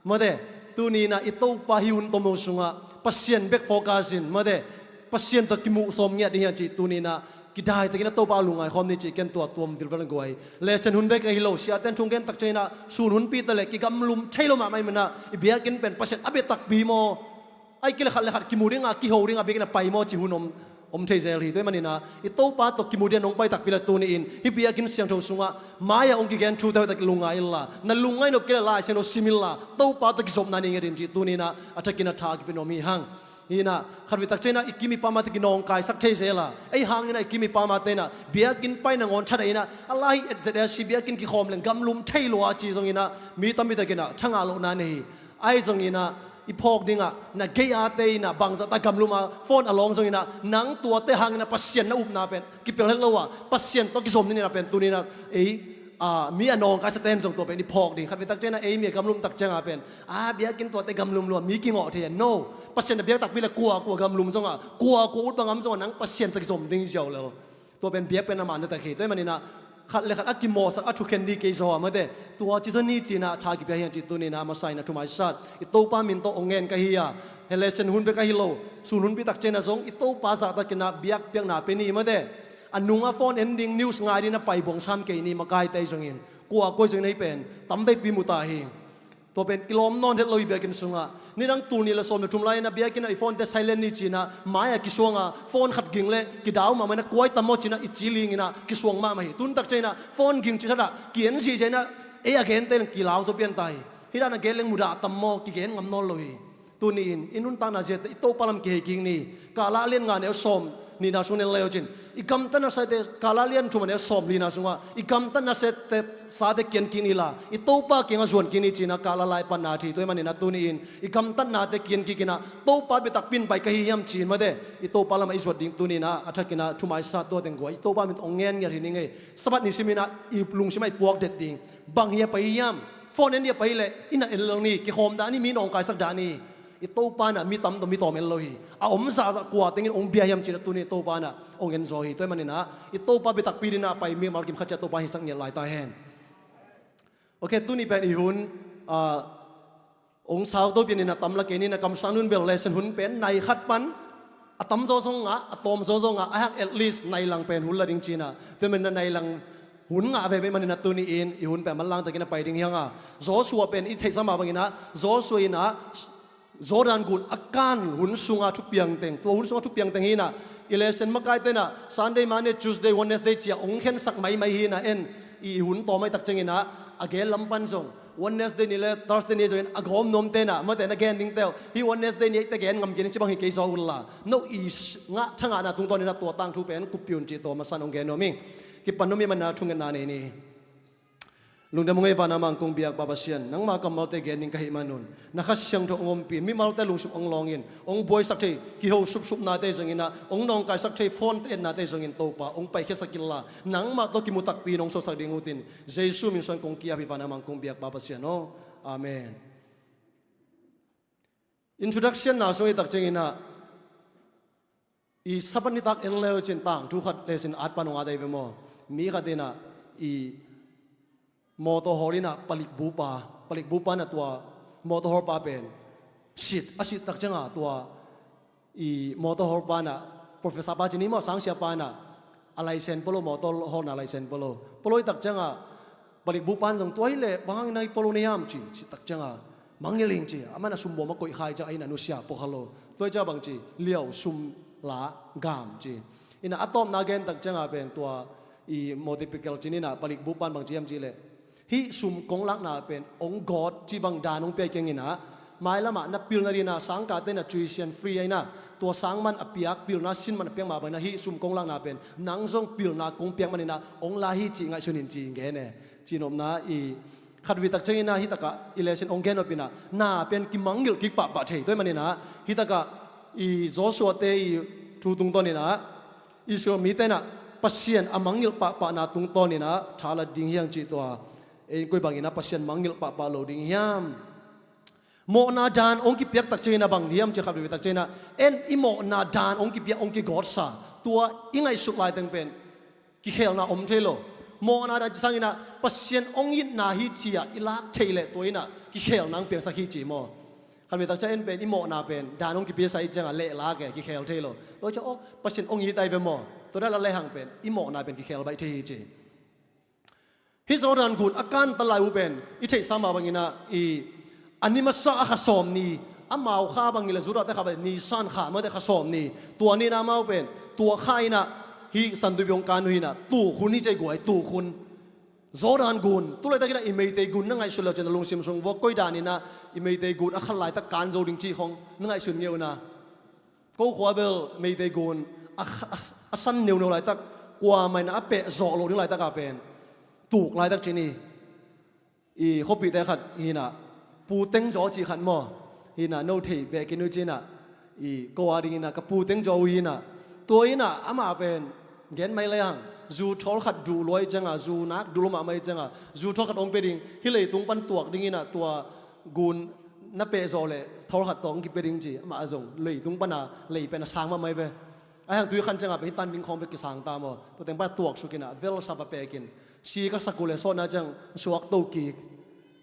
mate, tuni in ah i Topa hih hun tomno sungah Pasian bek focus in, mate, Pasian tawh kimuh sawm ngiat ding hiam cih tuni in ah kidaitakin a Topa lungngai khawm ni cih ken tua tuam vilvel guai. Lesson hun bek ahi lo, siaten thungen tak ciangin ah sun hunpi ta leh kigamlum thei lo mahmah ahih manin ah i biakinn pen Pasian a bia takpi maw? Ahih kei leh khat le khat kimu ding a, kiho ding a, biakinn ah pai maw cih hun om, om thei zel hi. Tua ahih manin ah i Topa tawh kimu ding a nong pai takpi leh tuni in hih biakinn siangtho sungah mai-ah hong kigen thute hoihtak lungngai inla, na lungngai nop kei leh Lai Siangtho sim inla, Topa tawh kizopna nei ngiat in cih tuni in ah a thakin a tha a kipia nuam hi hang. Hi in ah khatvei tak ciangin ah i kim i pamte kinawngkaisak thei zel a, ei hangin ah i kim i pamte in ah biakinn pai nangawn thadah in ah, a lai hi et zet a, si biakinn kikhawm leng gamlum thei lua a ci zongin ah mi tampi takin ah thangah lohna nei hi. Ahi zongin ah i phawk dingah na gei-ate in ah bangzah ta gamlum a phone a lawng zongin ah nang tuate hangin ah Pasian na upna pen kipel het lo a, Pasian tawh kizom ding in ah pen tuni in ah ei, a, mi a nawngkaisate in zong tua pen i phawk ding. Khatvei tak ciangin ah ei mi a gamlum tak ciangin ah pen, a, biakinn tuate gamlum lua, mi kingawh thei a, no. Pasian na biak takpi leh kuakua gamlum zongah, kuakua ut bang a om zongah nang Pasian tawh kizom ding ziau lel. Tua pen biakpiakna man na tak hi. Tua ahih manin ah khat le khat a kimawhsak, a thukhen ding kei zaw a, mate, tua ci zaw ni ci in ah tha kipia hi hang cih tuni in ah a masa in a thumaisat i Topa min tawh hong ngen ka hi a, hih lesson hun bek ahi lo, sun hunpi tak ciangin ah zong i Topa zahtakin ah biakpiakna pia ni, mate. A nungah phone en ding, news ngai ding na pai bawng sam kei ni, makaite ahi zongin, kuakua ahi zongin, hih pen tam veipi mu ta hi. Tua pen kilawm nawn het lo hi biakinn sungah. Nidang tul nih le sawm le thum lai-in ah biakinn ah i phone-te silent ni ci in ah mai-ah kisuang a, phone khat ging leh kidau mahmah in ah kuai tam maw ci in ah i ci ling in ah kisuang mahmah hi. Tun tak ciangin ah phone ging cih thadah ki-en zihziah in ah ei a gente leng kilau zaw pian ta hi. Hih dan a gen leng mudah tam maw, kigen ngam nawn lo hi. Tuni-in i nuntakna ziate i Topa lam kihei kik ni. Kala lian nga neu sawm nihna sung en le uh cin, i gamtat nasate, Kala lian thum a neu sawm lina sungah i gamtat nasate, sate kian kik ni la, i Topa kiangah zuan kik ni ci-in ah Kala lai pan na a thi. Tua ahih manin ah tuni-in i gamtatnate kian kik in ah, Topa bia takpi in pai ka hi hiam ci-in, mate, i Topa lamah i zuat ding tuni-in ah a thakin ah thumaisat tua teng guai i Topa min tawh hong ngen ngiat hi ning ei. Sabbath ni simin ah i lungsim ah i puak det ding. Bang hi a pai hiam? Phone en hi a pai leh i na en lel ni, kikhawm dah ni, mi nawngkaisak dah ni. I Topa in ah mi tam tawh mi tawm en lo hi. A om zahzah kua tengin hong bia hiam ci-in ah tuni i Topa in ah hong en zaw hi. Tua ahih manin ah i Topa bia takpi dingin ah pai mimal kim khat ciat Topa in hisak ngiat lai ta hen. Ok, tuni pen i hun, ah, hong sau to pian in ah tam la kei ni, na kamsang nun bel lesson hun pen nai khat pan a tamzaw zong ngah, a tawmzaw zong ngah, a hang at least nai lang pen hun la ding ci-in ah. Tua ahih manin ah nai lang hun ngah veve ahih manin ah tuni-in i hun pen manlang takin ah pai ding hi hang a. Joshua pen i theihsa mah bangin ah Joshua in ah Jordan gun a kan hun sunga thupiang teng, tua hun sunga thupiang teng hi in ah, i lesson makaite in ah Sunday, Monday, Tuesday, Wednesday ci-a hong khensak maimai hi in ah, en i hun tawm ahih tak ciangin ah a gen lam pan zong Wednesday ni le Thursday ni zongin a gawm nuamte in ah, mate, na gen dingte uh, hih Wednesday ni ahih teh gen ngam kei ning ci bang hi kei zaw un la, no i s-, ngah, thangahna tungtawn in ah tua tangthu pen kuppih un cih tua masa-in hong gen nuam ing. Kipan nuam ahih manin ah thungetna nei ni. Lungdam ung ei, van a mang kong biak Pa Pasian, nangma kammalte gen ding ka hih manun na Kha Siangtho hong ompih in, mimalte lungsim hong lawng in, hong buaisak thei kiho supsupnate zongin ah, hong nawngkaisak thei phone-te etnate zongin Topa hong paikhiasak inla, nangmah tawh kimu takpi in hong suaksak ding ut in, Jesu min suang kong ki-ap hi, van a mang kong biak Pa Pasian aw. Amen. Introduction na sung ahih tak ciangin ah, i Sabbath nitak en le uh cin tangthu khat le sin at pan hong at ahi ve maw? Mi khat in ah i mawtaw hawl in ah palik bupa, palik bupa in ah tua mawtaw hawl pa pen sit, a sit tak ciangin ah tua i mawtaw hawl pa in ah, professor pa ci ni maw, sangsia pa in ah a license pua lo, mawtaw hawlna license pua lo, pua lo ahih tak ciangin ah palik bupa in zong, tua hi leh bang hangin ah i pua lo na hiam ci, sit tak ciangin ah mangngilh ing ci, amah in ah sum bawm a koih kha ahih ciangin ah a nusia, pua kha lo. Tua ahih ciangin bang ci, liau, sum, la, gam ci. In ah a tawpna gen tak ciangin ah pen tua i mawtaw pikel ci ni in ah palik bupa in bang ci hiam cih leh, hih sum kong lakna pen hong gawt cih bang dan hong pia keng in ah, mailam ah na pilna dingin ah sangkahte in ah tuition free ahih in ah, tua sang man a piak, pilna sin man a piak mah bangin ah hih sum kong lakna pen nang zong pilna kong piak manin ah hong la hi cih ngaihsun in ci gen e. Cih nopna, i khatvei tak ciangin ah hih takah i lesson hong gen nop in ah, na pen kimangngilh kik pahpah thei. Tua ahih manin ah hih takah i Joshua-te i thu tungtawn in ah Israel mite in ah Pasian a mangngilh pahpahna tungtawn in ah tha la ding hi hang cih tua. En, koi bangin ah Pasian mangngilh pahpah lo ding hiam? Mawhna dan hong kipiak tak ciangin ah bang hiam cih khatvei tak ciangin ah, en, i mawhna dan hong kipiak, hong kigawtsa, tua i ngaihsut laiteng pen kikhelna om thei lo. Mawhna dan ci sangin ah Pasian hong itna hi ci-a i lak theih leh tua in ah kikhelna hong piangsak hi ci maw? Khatvei tak ciang en pen i mawhna pen dan hong kipiaksa ahih ciangin ah lehlak e, kikhel thei lo. Tua ciang, aw, Pasian hong it ahi ve maw? Tua dan a lehang pen i mawhna pen kikhel baih thei hi ci. Hih Jordan gun a kan ta lai uh pen i theihsa mah bangin ah, i, a ni masa a kha sawm ni, amau kha bang hi leh Judah-te kha bang Nisan kha, mate, kha sawm ni, tua ni in ah amau pen tua kha in ah hih Santuipi hong kan uh hi in ah, tuk hun hi ci ei guai, tuk hun. Jordan gun tu laitak in ah i Meitei gun na ngaihsun le uh cin, na lungsim sung vuak koi dan in ah i Meitei gun a khan laitak kan zo ding cih khong na ngaihsun ngei un ah. Ko khua bel Meitei gun a, a, a san neuneu laitak, kuamah in a pehzawh loh ding laitak a pen tuk laitak ci ni. I khuapihte khat hi in ah, Pu Teng Zaw cih khat maw, hi in ah, no thei beh kei un ci in ah, i ko a ding in ah ka Pu Teng Zaw uh hi in ah, tua in ah amah pen gen mai lehang, zu thawl khat duh lua ahih ciangin, zu nak duh lua mahmah ahih ciangin, zu thawl khat hong pia ding, hih leitung pan tuak ding in ah, tua gun na pehzawh leh thawl khat tawh hong kipia ding ci, amah zong leitung pan a lei pen a sang mahmah hi ve. Ahih hang tui khan ciangin pen hih tan ding khawng bek kisang ta maw, tua teng pan tuaksuk in ah, vel sap a pek in, si ka sak uh leh sawtna ciang suak to kik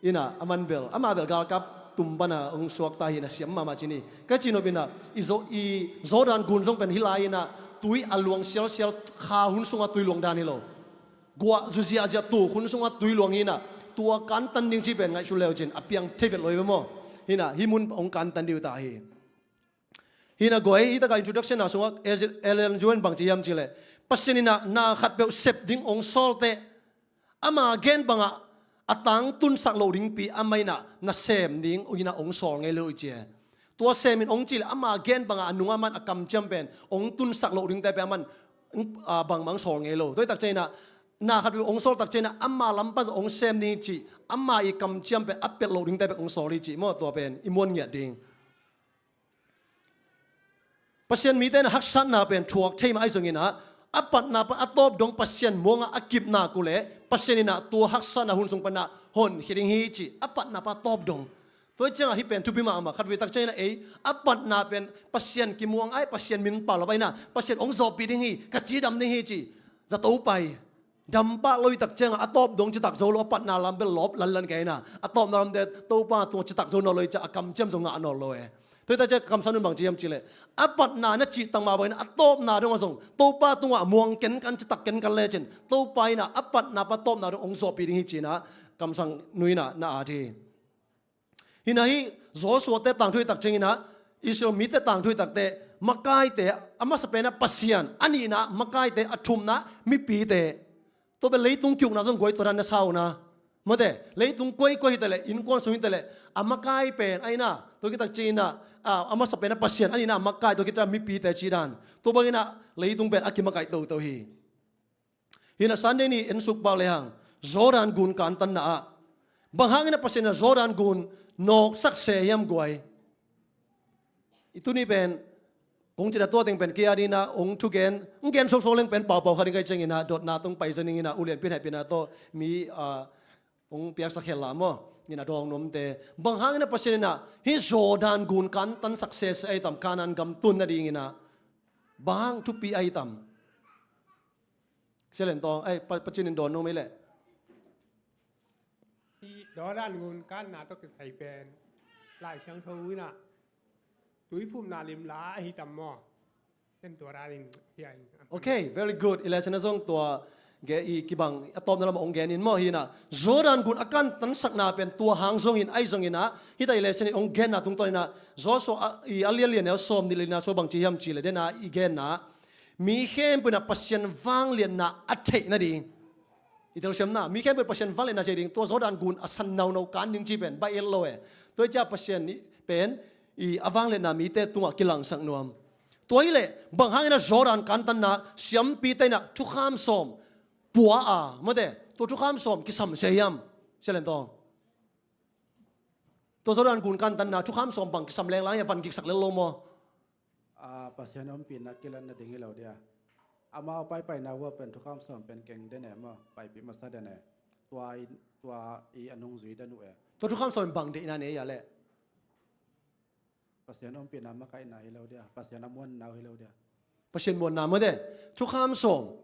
in ah, aman bel, amah bel galkap tum pan a hong suak ta hi in ah, siam mahmah ci ni. Ka cih nop in ah, i Zo-, i Jordan gun zong pen hih lai in ah tui a luang sialsial, kha hun sungah tui luang dan hi lo. Guah zu ziahziah tuk hun sungah tui luang hi in ah, tua kantan ding cih pen ngaihsun le uh cin a piang thei vet lo hi ve maw? Hi in ah hih mun hong kantan ding uh ta hi. Hi in ah guai, hih takah introduction-na sungah Ellen G. White in bang ci hiam cih leh, Pasian in ah na khatpeuh sep ding hong sawl teh, ama gen bangah a tangtunsak loh dingpi amah in ah nasem ding uh hi in ah hong sawl ngei lo uh hi ci e. Tua sem in hong cih leh ama gen bangah a nungah man a kamciam pen hong tunsak loh dingte pen aman, ah, bangmah hong sawl ngei lo. Tua hi tak ciangin ah na khat ong sawl tak ciangin ah ama lam pan zong hong sem ding hi cih, ama i kamciam pen a pelh loh dingte pen hong sawl hi cih maw, tua pen i muan ngiat ding. Pasian mite in ah haksatna pen thuak thei mah ahi zongin ah, a patna pan a tawp dong Pasian muangah a kipna uh leh Pasian in ah tua haksatna hun sung pan ah honkhia ding hi cih, a patna pan a tawp dong. Tua hi ciangah hih pen thupi mahmah. Khatvei tak ciangin ah ei, a patna pen Pasian kimuang ai, Pasian min pau lo pai in ah, Pasian hong zawhpih ding hi, ka cidam ding hi cih zato pai. Dam pah lo hi tak ciangah a tawp dong citak zo lo, a patna lam bel lawp lanlan kei in ah, a tawpna lamte Topa tungah citak zo nawn lo hi ciah, a kamciam zong ngah nawn lo e. Tua hi tak ciah kamsang nun bang ci hiam cih leh, a patna na cihtak mah bangin a tawpna dongah zong Topa tungah muang kenkan, citak kenkan lecin Topa in ah a patna pan a tawpna dong hong zawhpih ding hi ci-in ah kamsang nu in ah na at hi. Hi in ah hih Joshua-te tangthu hi tak ciangin ah, Israel mite tangthu hi takteh makaite, a masa pen ah Pasian, a nihna makaite, a thumna mipite. Tua pen leitung ki-ukna zong guai tua dan na sa uh na. Mate, leitung kuaikuai hi ta leh, innkuan sung hi ta leh, a makai pen, ai na, tua khit tak ciangin ah, a, a masa pen ah Pasian, a nihna makai, tua khit tak mipite ci dan. Tua bangin ah leitung pen a kimakaih toto hi. Hi in ah Sunday ni en suk pak lehang, Jordan gun kantanna ah, bang hangin ah Pasian in ah Jordan gun nawksak se hiam guai? I tuni pen kong cina tua teng pen kia ding in ah hong thugen, hong gen sawksawk leng pen paupau kha ding ka hih ciangin ah dotna tung pai zaw ning in ah, ulianpi in hehpihna tawh mi, ah, hong piaksak hel la maw, in ah dawng nuamte. Bang hangin ah Pasian in ah hih Jordan gun kantansak sese ahi tam, Kanaan gam tun nadingin ah? Bang hang thupi ahi tam? Sia Lian Tawng, ai, Pa, Pa Cin in dawn nuam ei leh. Hih Jordan gun kanna tawh kisai pen Lai Siangtho in ah tuiphumna limla ahi tam maw? Ken tua dan in hia hi. Ok, very good. I lesson ah zong tua ge i kibang a tawpna lamah hong gen in maw, hi in ah Jordan gun a kantansakna pen tua hang zong hi in, ahi zongin ah hih tak i lesson in hong genna tungtawn in ah Joshua a, i a lian lian neu sawm nih le lina sua bang ci hiam cih leh, den ah i genna, mi khempeuh in ah Pasian vangliatna a theih nading. I telsiamna, mi khempeuh in Pasian vangliatna theih ding, tua Jordan gun a san naunau kan ding cih pen baih et lo e. Tua hi ciah Pasian pen i a vangliatna mite tungah kilangsak nuam. Tua hi leh bang hangin ah Jordan kantanna siampite in ah thukham sawm pua a, mate, tua thukham sawm kisam se hiam? Sia Lian Tawng. Tua Jordan gun kantanna thukham sawm bang kisam lenglang hiam, van giksak lel lo maw? Ah, Pasian ompihna kilan nading hi lo dia. Amau paipaina uh ah pen thukham sawm pen keng den e maw, paipih masa den e. Tua i, tua i a nungzui den uh e. Tua thukham sawm in bang deihna nei a leh? Pasian ompihna makaihna hi lo dia, Pasian a muanna uh hi lo dia. Pasian muanna mate, thukham sawm.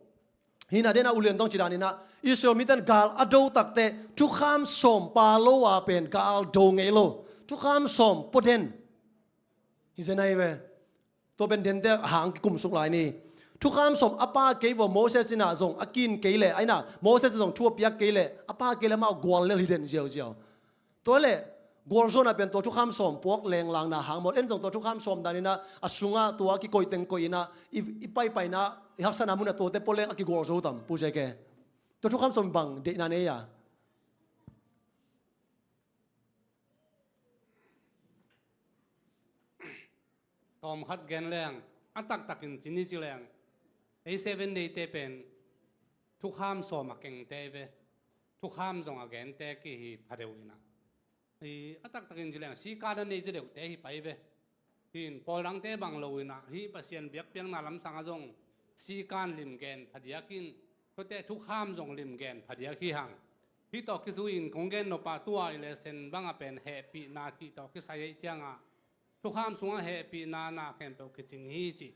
Hi in ah den ah ulian tawng ci dan in ah, Israel mite in gal a do takteh thukham sawm pha lo a pen gal do ngei lo. Thukham sawm pua den. Hi zen ahi ve. Tua pen dente hang kikum suk lai ni. Thukham sawm a pha kei vua, Moses in ah zong a kin kei leh, ai na, Moses in zong thu a piak kei leh, a pha kei leh amau gual lel hi den ziauziau. Tua leh gualzawhna pen tua thukham sawm puak lenglangna hang maw. En zong tua thukham sawm dan in ah a sungah tua a kikoih teng koih in ah i, i paipaina, i haksatna mun ah tuate pua leng a kigualzo tam, Pu J K? Tua thukham sawm bang deihna nei a? Tawmkhat gen leng, a taktakin ci ni ci leng, ei Seven Day-te pen thukham sawm a kengte hi ve. Thukham zong a gente kihi pha deuh in ah, i, a taktakin ci leng sikan a nei ci deuhte hi pai ve. Hi in pawl dangte bang lo in ah, hih Pasian biakpiakna lamsang ah zong sikan lim gen phadiak in, tuate thukham zong lim gen phadiak hi hang. Hih tawh kizui in kong gen nop ah tua i lesson bang ah pen hehpihna cih tawh kisai ahih ciangah, thukham sungah hehpihna na khempeuh kicing hi ci.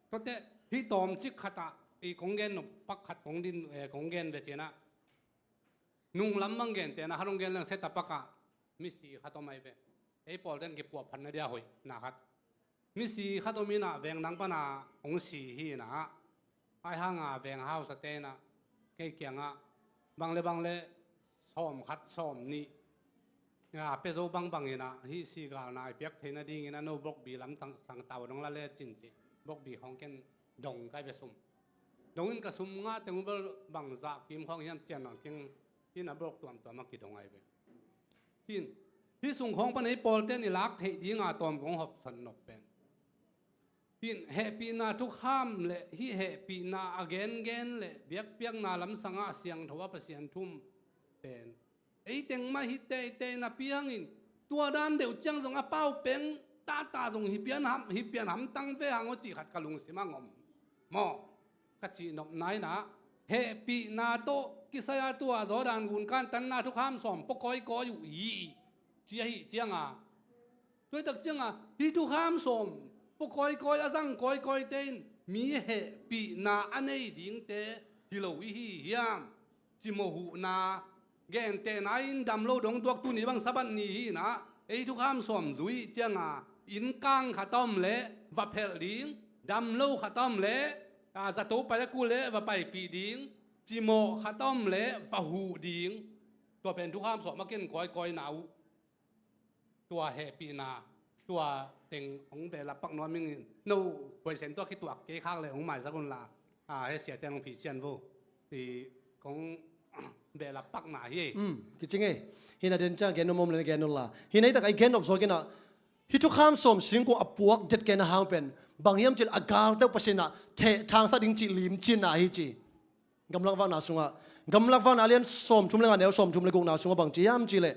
Tuate hih tawmcik khat ah i kong gen nop pak khat kong din, eh, kong gen ve ci in ah, nunglam bang gente na khat hong gen leng, Setapak ah misi khat om ahi ve. Ei pawlte'n kipuahphatna dia hoihna khat. Misi khat om in ah veng dang pan ah hong si hi in ah, ahi hang a veng hausate in ah kei kiangah bang le bang le sawm khat sawm nih a pia zo bangbang in ah, hih sigalna i piak theihna dingin a no bokbi lamsang tau dong la lecin ci. Bokbi khawng ken dong kai ve, sum. Dong in ka sum ngah teng uh bel bangzah kim khawng hiam cian nawn keng in a bawk tuamtuam a kidong ahi ve. Hi in Hih sung khawng pan ei pawlte'n i lak theih dinga tawm kong hopsan nop pen, hehpihna thukham le hih hehpihna a gengen le biakpiakna lamsangah a siangtho a Pasian thu pen ei teng mah hi teitei napi hangin, tua dan deuh ciang zong a pau peng tata zong hi pian ham, hi pian hamtang ve hang aw cih khat ka lungsim ah om maw? Ka cihnopna in ah, hehpihna tawh kisai-a tua Jordan gun kantanna thukham sawm pua kawikawi uh hi, ci ahih cianga, tua hi tak cianga hih thukham sawm pua kawikawi a zang kawikawite in mi hehpihna a nei dingte hi lo i hi hiam? Cimawh huhna, gentehna in damlo dong tuak, tuni bang Sabbath ni hi in ah, ei thukham sawm zui cianga, innkang khat a om leh va phelh ding, damlo khat a om leh, a, zato pai a kul leh va paipih ding, cimawh khat a om leh va huh ding. Tua pen thukham sawm a ken kawikawina uh. Tua hehpihna, tua teng hong behlap pak nuam ing. No question tua kituak kei khak leh hong maisak unla, a, heh siate hong phisian vo. I kong behlap pakna hi. Hmm, kicing e. Hi in ah den ciang gen nuam om leh gen unla. Hi in ah hi tak a i gen nop zawk in ah, hih thukham sawm singkuang a puak det kei na hang pen bang hiam cih leh a galte uh Pasian in ah thehthangsak ding cih limcinna hi ci. Gamlak Vakna sungah, Gamlak Vakna a lian sawmthum le nga, neu sawmthum le gukna sungah bang ci hiam cih leh,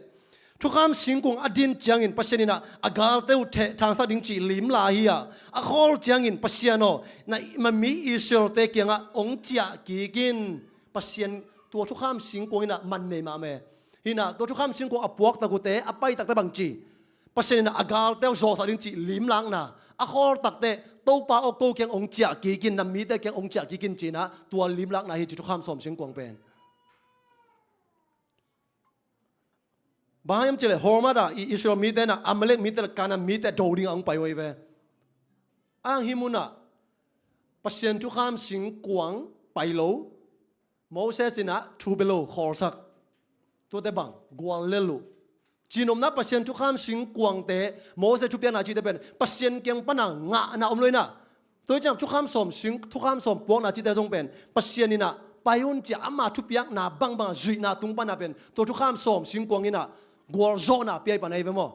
thukham singkuang a din ciangin Pasian in ah a galte uh thehthangsak ding cih limla hi a, a khawl ciangin Pasian aw, na ma mi Israel-te kiangah hong ciah kik in. Pasian tua thukham singkuang in ah man nei mahmah e. Hi in ah tua thukham singkuang a puak tak uhte, a pai takte bang ci, Pasian in ah a galte uh zawhsak ding cih limlakna, a khawl takte, Topa aw, ko kiang hong ciah kik in, na mite kiang hong ciah kik in ci in ah, tua limlakna hi ci thukham sawm singkuang pen. Bang hiam cih leh Hormah ah i Israel mite in ah Amalek mite le Kanaan mite do dingah hong pai uh hi ve. Ahih munah Pasian thukham singkuang pai lo, Moses in ah thu bia lo khawlsak. Tuate bang guallel uh. Cihnopna Pasian thukham singkuangte, Moses thupiakna cihte pen Pasian kiang pana ngahna om lo in ah, tua hi ciang thukham sawm sing, thukham sawm puakna cihte zong pen Pasian in ah pai un ci-a ama thupiakna bangbang zuihna tung pana pen tua thukham sawm singkuang in ah gualzawhna pia i pan ahi ve maw?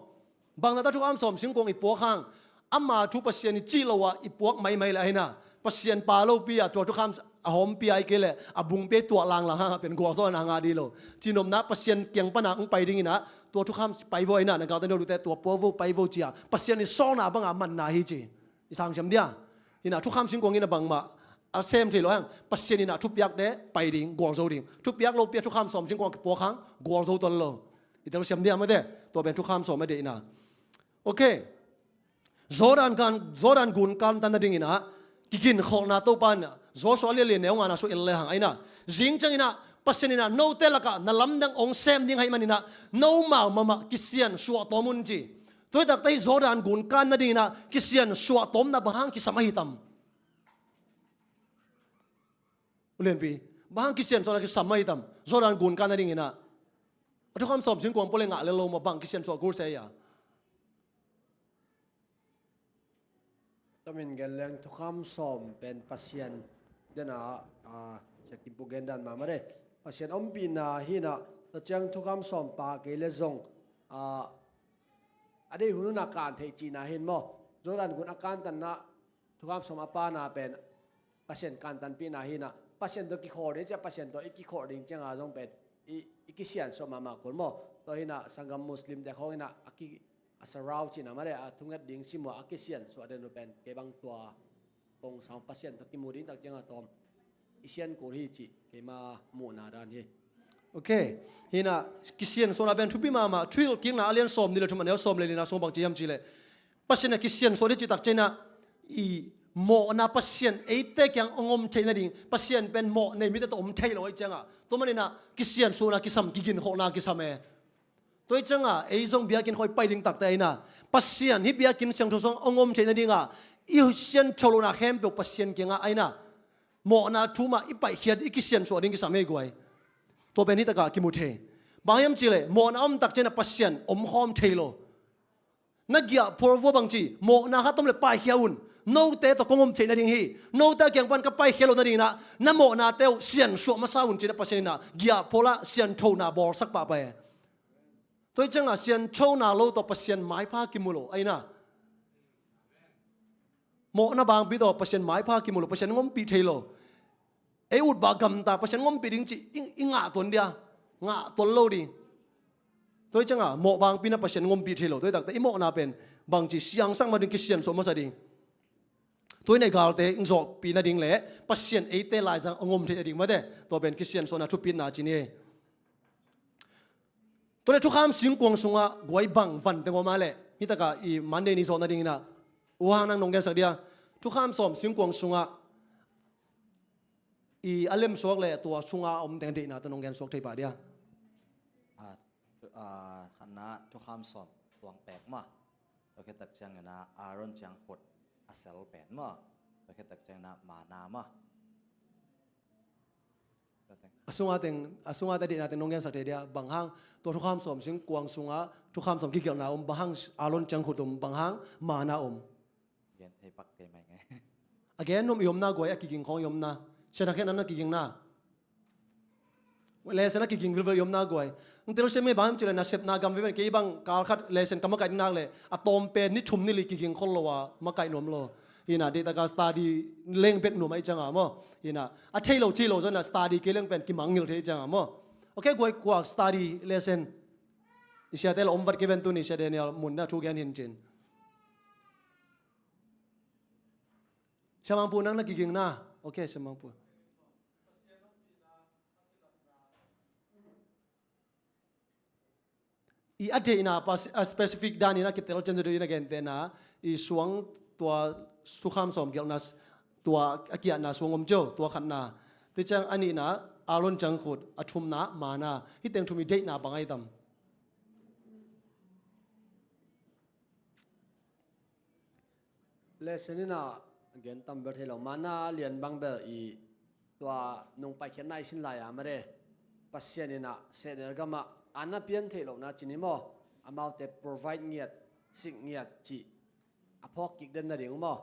Bang na ta thukham sawm singkuang i puak hang, ama thu Pasian i cih lo ah i puak maimai leh ahi na, Pasian pa lopi a tua thukham a hawmpi a i kei leh a bungpi a i tuah langlang hang a pen gualzawhna ngah dih lo. Cihnopna Pasian kiang pana hong pai ding in ah, tua thukham pai vo ahi na, na galte no lute tua pua vo pai vo ci-a Pasian i sawlna banga manna hi ci. I sang siam dia. Hi na, thukham singkuang in ah bangmah a sem thei lo hang, Pasian in ah thupiakte pai ding, gualzo ding. Thupiak lopi a thukham sawm singkuang kipuak hang gualzo tuan lo. I tel siam dia mate, tua pen thukham sawm a deihna. Ok. Jordan kan, Jordan gun kantan nading in ah kiginkholhna Topa in ah Joshua lian li neu ngana sung en le hang ahi na, zing ciang in ah Pasian in ah note lakah na lamdang hong sem ding ahih man in ah nomau mahmah kisiansuah tawm un ci. Tua hi takte hih Jordan gun kan nading in ah kisiansuah tawmna bang hang kisam ahi tam? U Lianpi, bang hang kisiansuahna kisam ahi tam Jordan gun kan nading in ah? A thukham sawm singkuang pua le ngah lel lo maw, bang kisiansuah kul se a? Tamin gen leng thukham sawm pen Pasian dena, a, Sia Kim Pu gen dan mahmah de. Pasian ompihna hi na, tua ciang thukham sawm pha kei le zong, a, a deih hun hun a kan theih cihna hi maw? Jordan gun a kantanna thukham sawm a phana pen Pasian kantanpihna hi na, Pasian tawh kikholh ding ciang, Pasian tawh i kikholh ding cianga zong pen i, i kisiansuah mahmah kul maw? Tua hi na, sanggam Muslim te khawng hi na, a ki, a surround cihna mah le, a thunget ding sim uh a kisiansuah den uh pen kei bang tua kong sang Pasian tawh kimu ding tak cianga tawm i sian kul hi cih keima muhna dan hi. Ok. Hi na, kisiansuahna pen thupi mahmah. Thuhilhkikna a lian sawm nih le thum a neu sawm le lina sung bang ci hiam cih leh, Pasian a kisiansuah ding cih tak ciang in ah, i mawhna Pasian eite kiang hong om theih nading, Pasian pen mawh nei mite tawh om thei lo ahih ciangah, tua man in ah kisiansuahna kisam, kiginkholhna kisam e. Tua ahih ciangah ei zong biakinn khawng i pai ding takte ahi na, Pasian hih biakinn siangtho sungah hong om theih nadingah i siangtho lohna khempeuh Pasian kiangah ahi na, mawhna thu mah i paihkhiat, i kisiansuah ding kisam hi guai. Tua pen hih takah kimu thei. Bang hiam cih leh mawhna om tak ciang in ah Pasian omkhawm thei lo. Na giahphual vua bang ci, mawhna khat om leh paikhia un. Note tawh kong om theih nading hi. Note a kiang pan ka paikhia loh nading in ah, na mawhnate uh siansuah masa un ci-in ah Pasian in ah giahphual ah sianthona bawlsak pahpah e. Tua hi ciangah sianthona lo tawh Pasian maipha kimu lo, aina. Mawhna bangpi tawh Pasian maipha kimu lo, Pasian ngompih thei lo. Ei ut bah gamta, Pasian ngompih ding cih i, i ngah tuan dia, ngah tuan lo ding. Tua hi ciangah mawh bangpi na Pasian ngompih thei lo. Tua hi takte i mawhna pen bangci siangsak mah ding, kisiansuah masa ding. Tua hi na i galte in zawhpih nading le Pasian eite laizang a ngom theih nading mate. Tua pen kisiansuahna thupitna ci ni. Tua le thukham singkuang sungah guai bang van teng om a le, hi takah i Monday ni zawh nading inah, u Hang nang nong gensak dia. Thukham sawm singkuang sungah i a lemsuak le tua sunga om teng deihna tawh nong gensuak thei pah dia. A, a, khatna thukham sawm tuang pek mah. Tua khit tak ciangin ah Aaron ciangkhut a sel pen mah. Tua khit tak ciangin ah mana mah. A sunga teng, a sunga teng deihna teng nong gensak thei dia, bang hang tua thukham sawm singkuang sunga thukham sawm kigelhna om, bang hang Aaron ciangkhut om, bang hang mana om. Gen thei pak kei mai ngai. A gen nuam i omna guai, a kiging khawng i omna. Siathak hen an a kigingna. Lesen a kiging vilvel i omna guai. Ng telsiam mei bang ci le nasepna gam viven kei bang kal khat lesen ka makaih ding nak le a tawm pen ni thum ni li kiging khol lo a makaih nuam lo. Hina deih taka study leng bek nuam ahi cianga maw. Hina a thei lo thei lo zona study kei leng pen kimangngil thei cianga maw. Ok, guai kuak study lesen. I siate la om vat kei ven tuni sia Daniel mun na thu gen hin cin. Sia Mangpu nang na kigingna. Ok, Sia Mangpu. I a deihna pas-, a specific dan ina kitel cian zaw deuh ina gentehna, i suang tua thukham sawm gelhna s-, tua a kiatna suang om cio, tua khatna. Ti ciang a nihna, Aaron ciangkhut, a thumna, mana. Hi teng thum i deihna bang ai tam. Lesen ina gen tam bel thei lo, mana lian bang bel i tua nung paikhiatna i sin lai a mare. Pasian ina sehnel gamah ana pian theih lohna cini maw, amaute provide ngiat, sik ngiat cih a phawk kik den nading uh maw.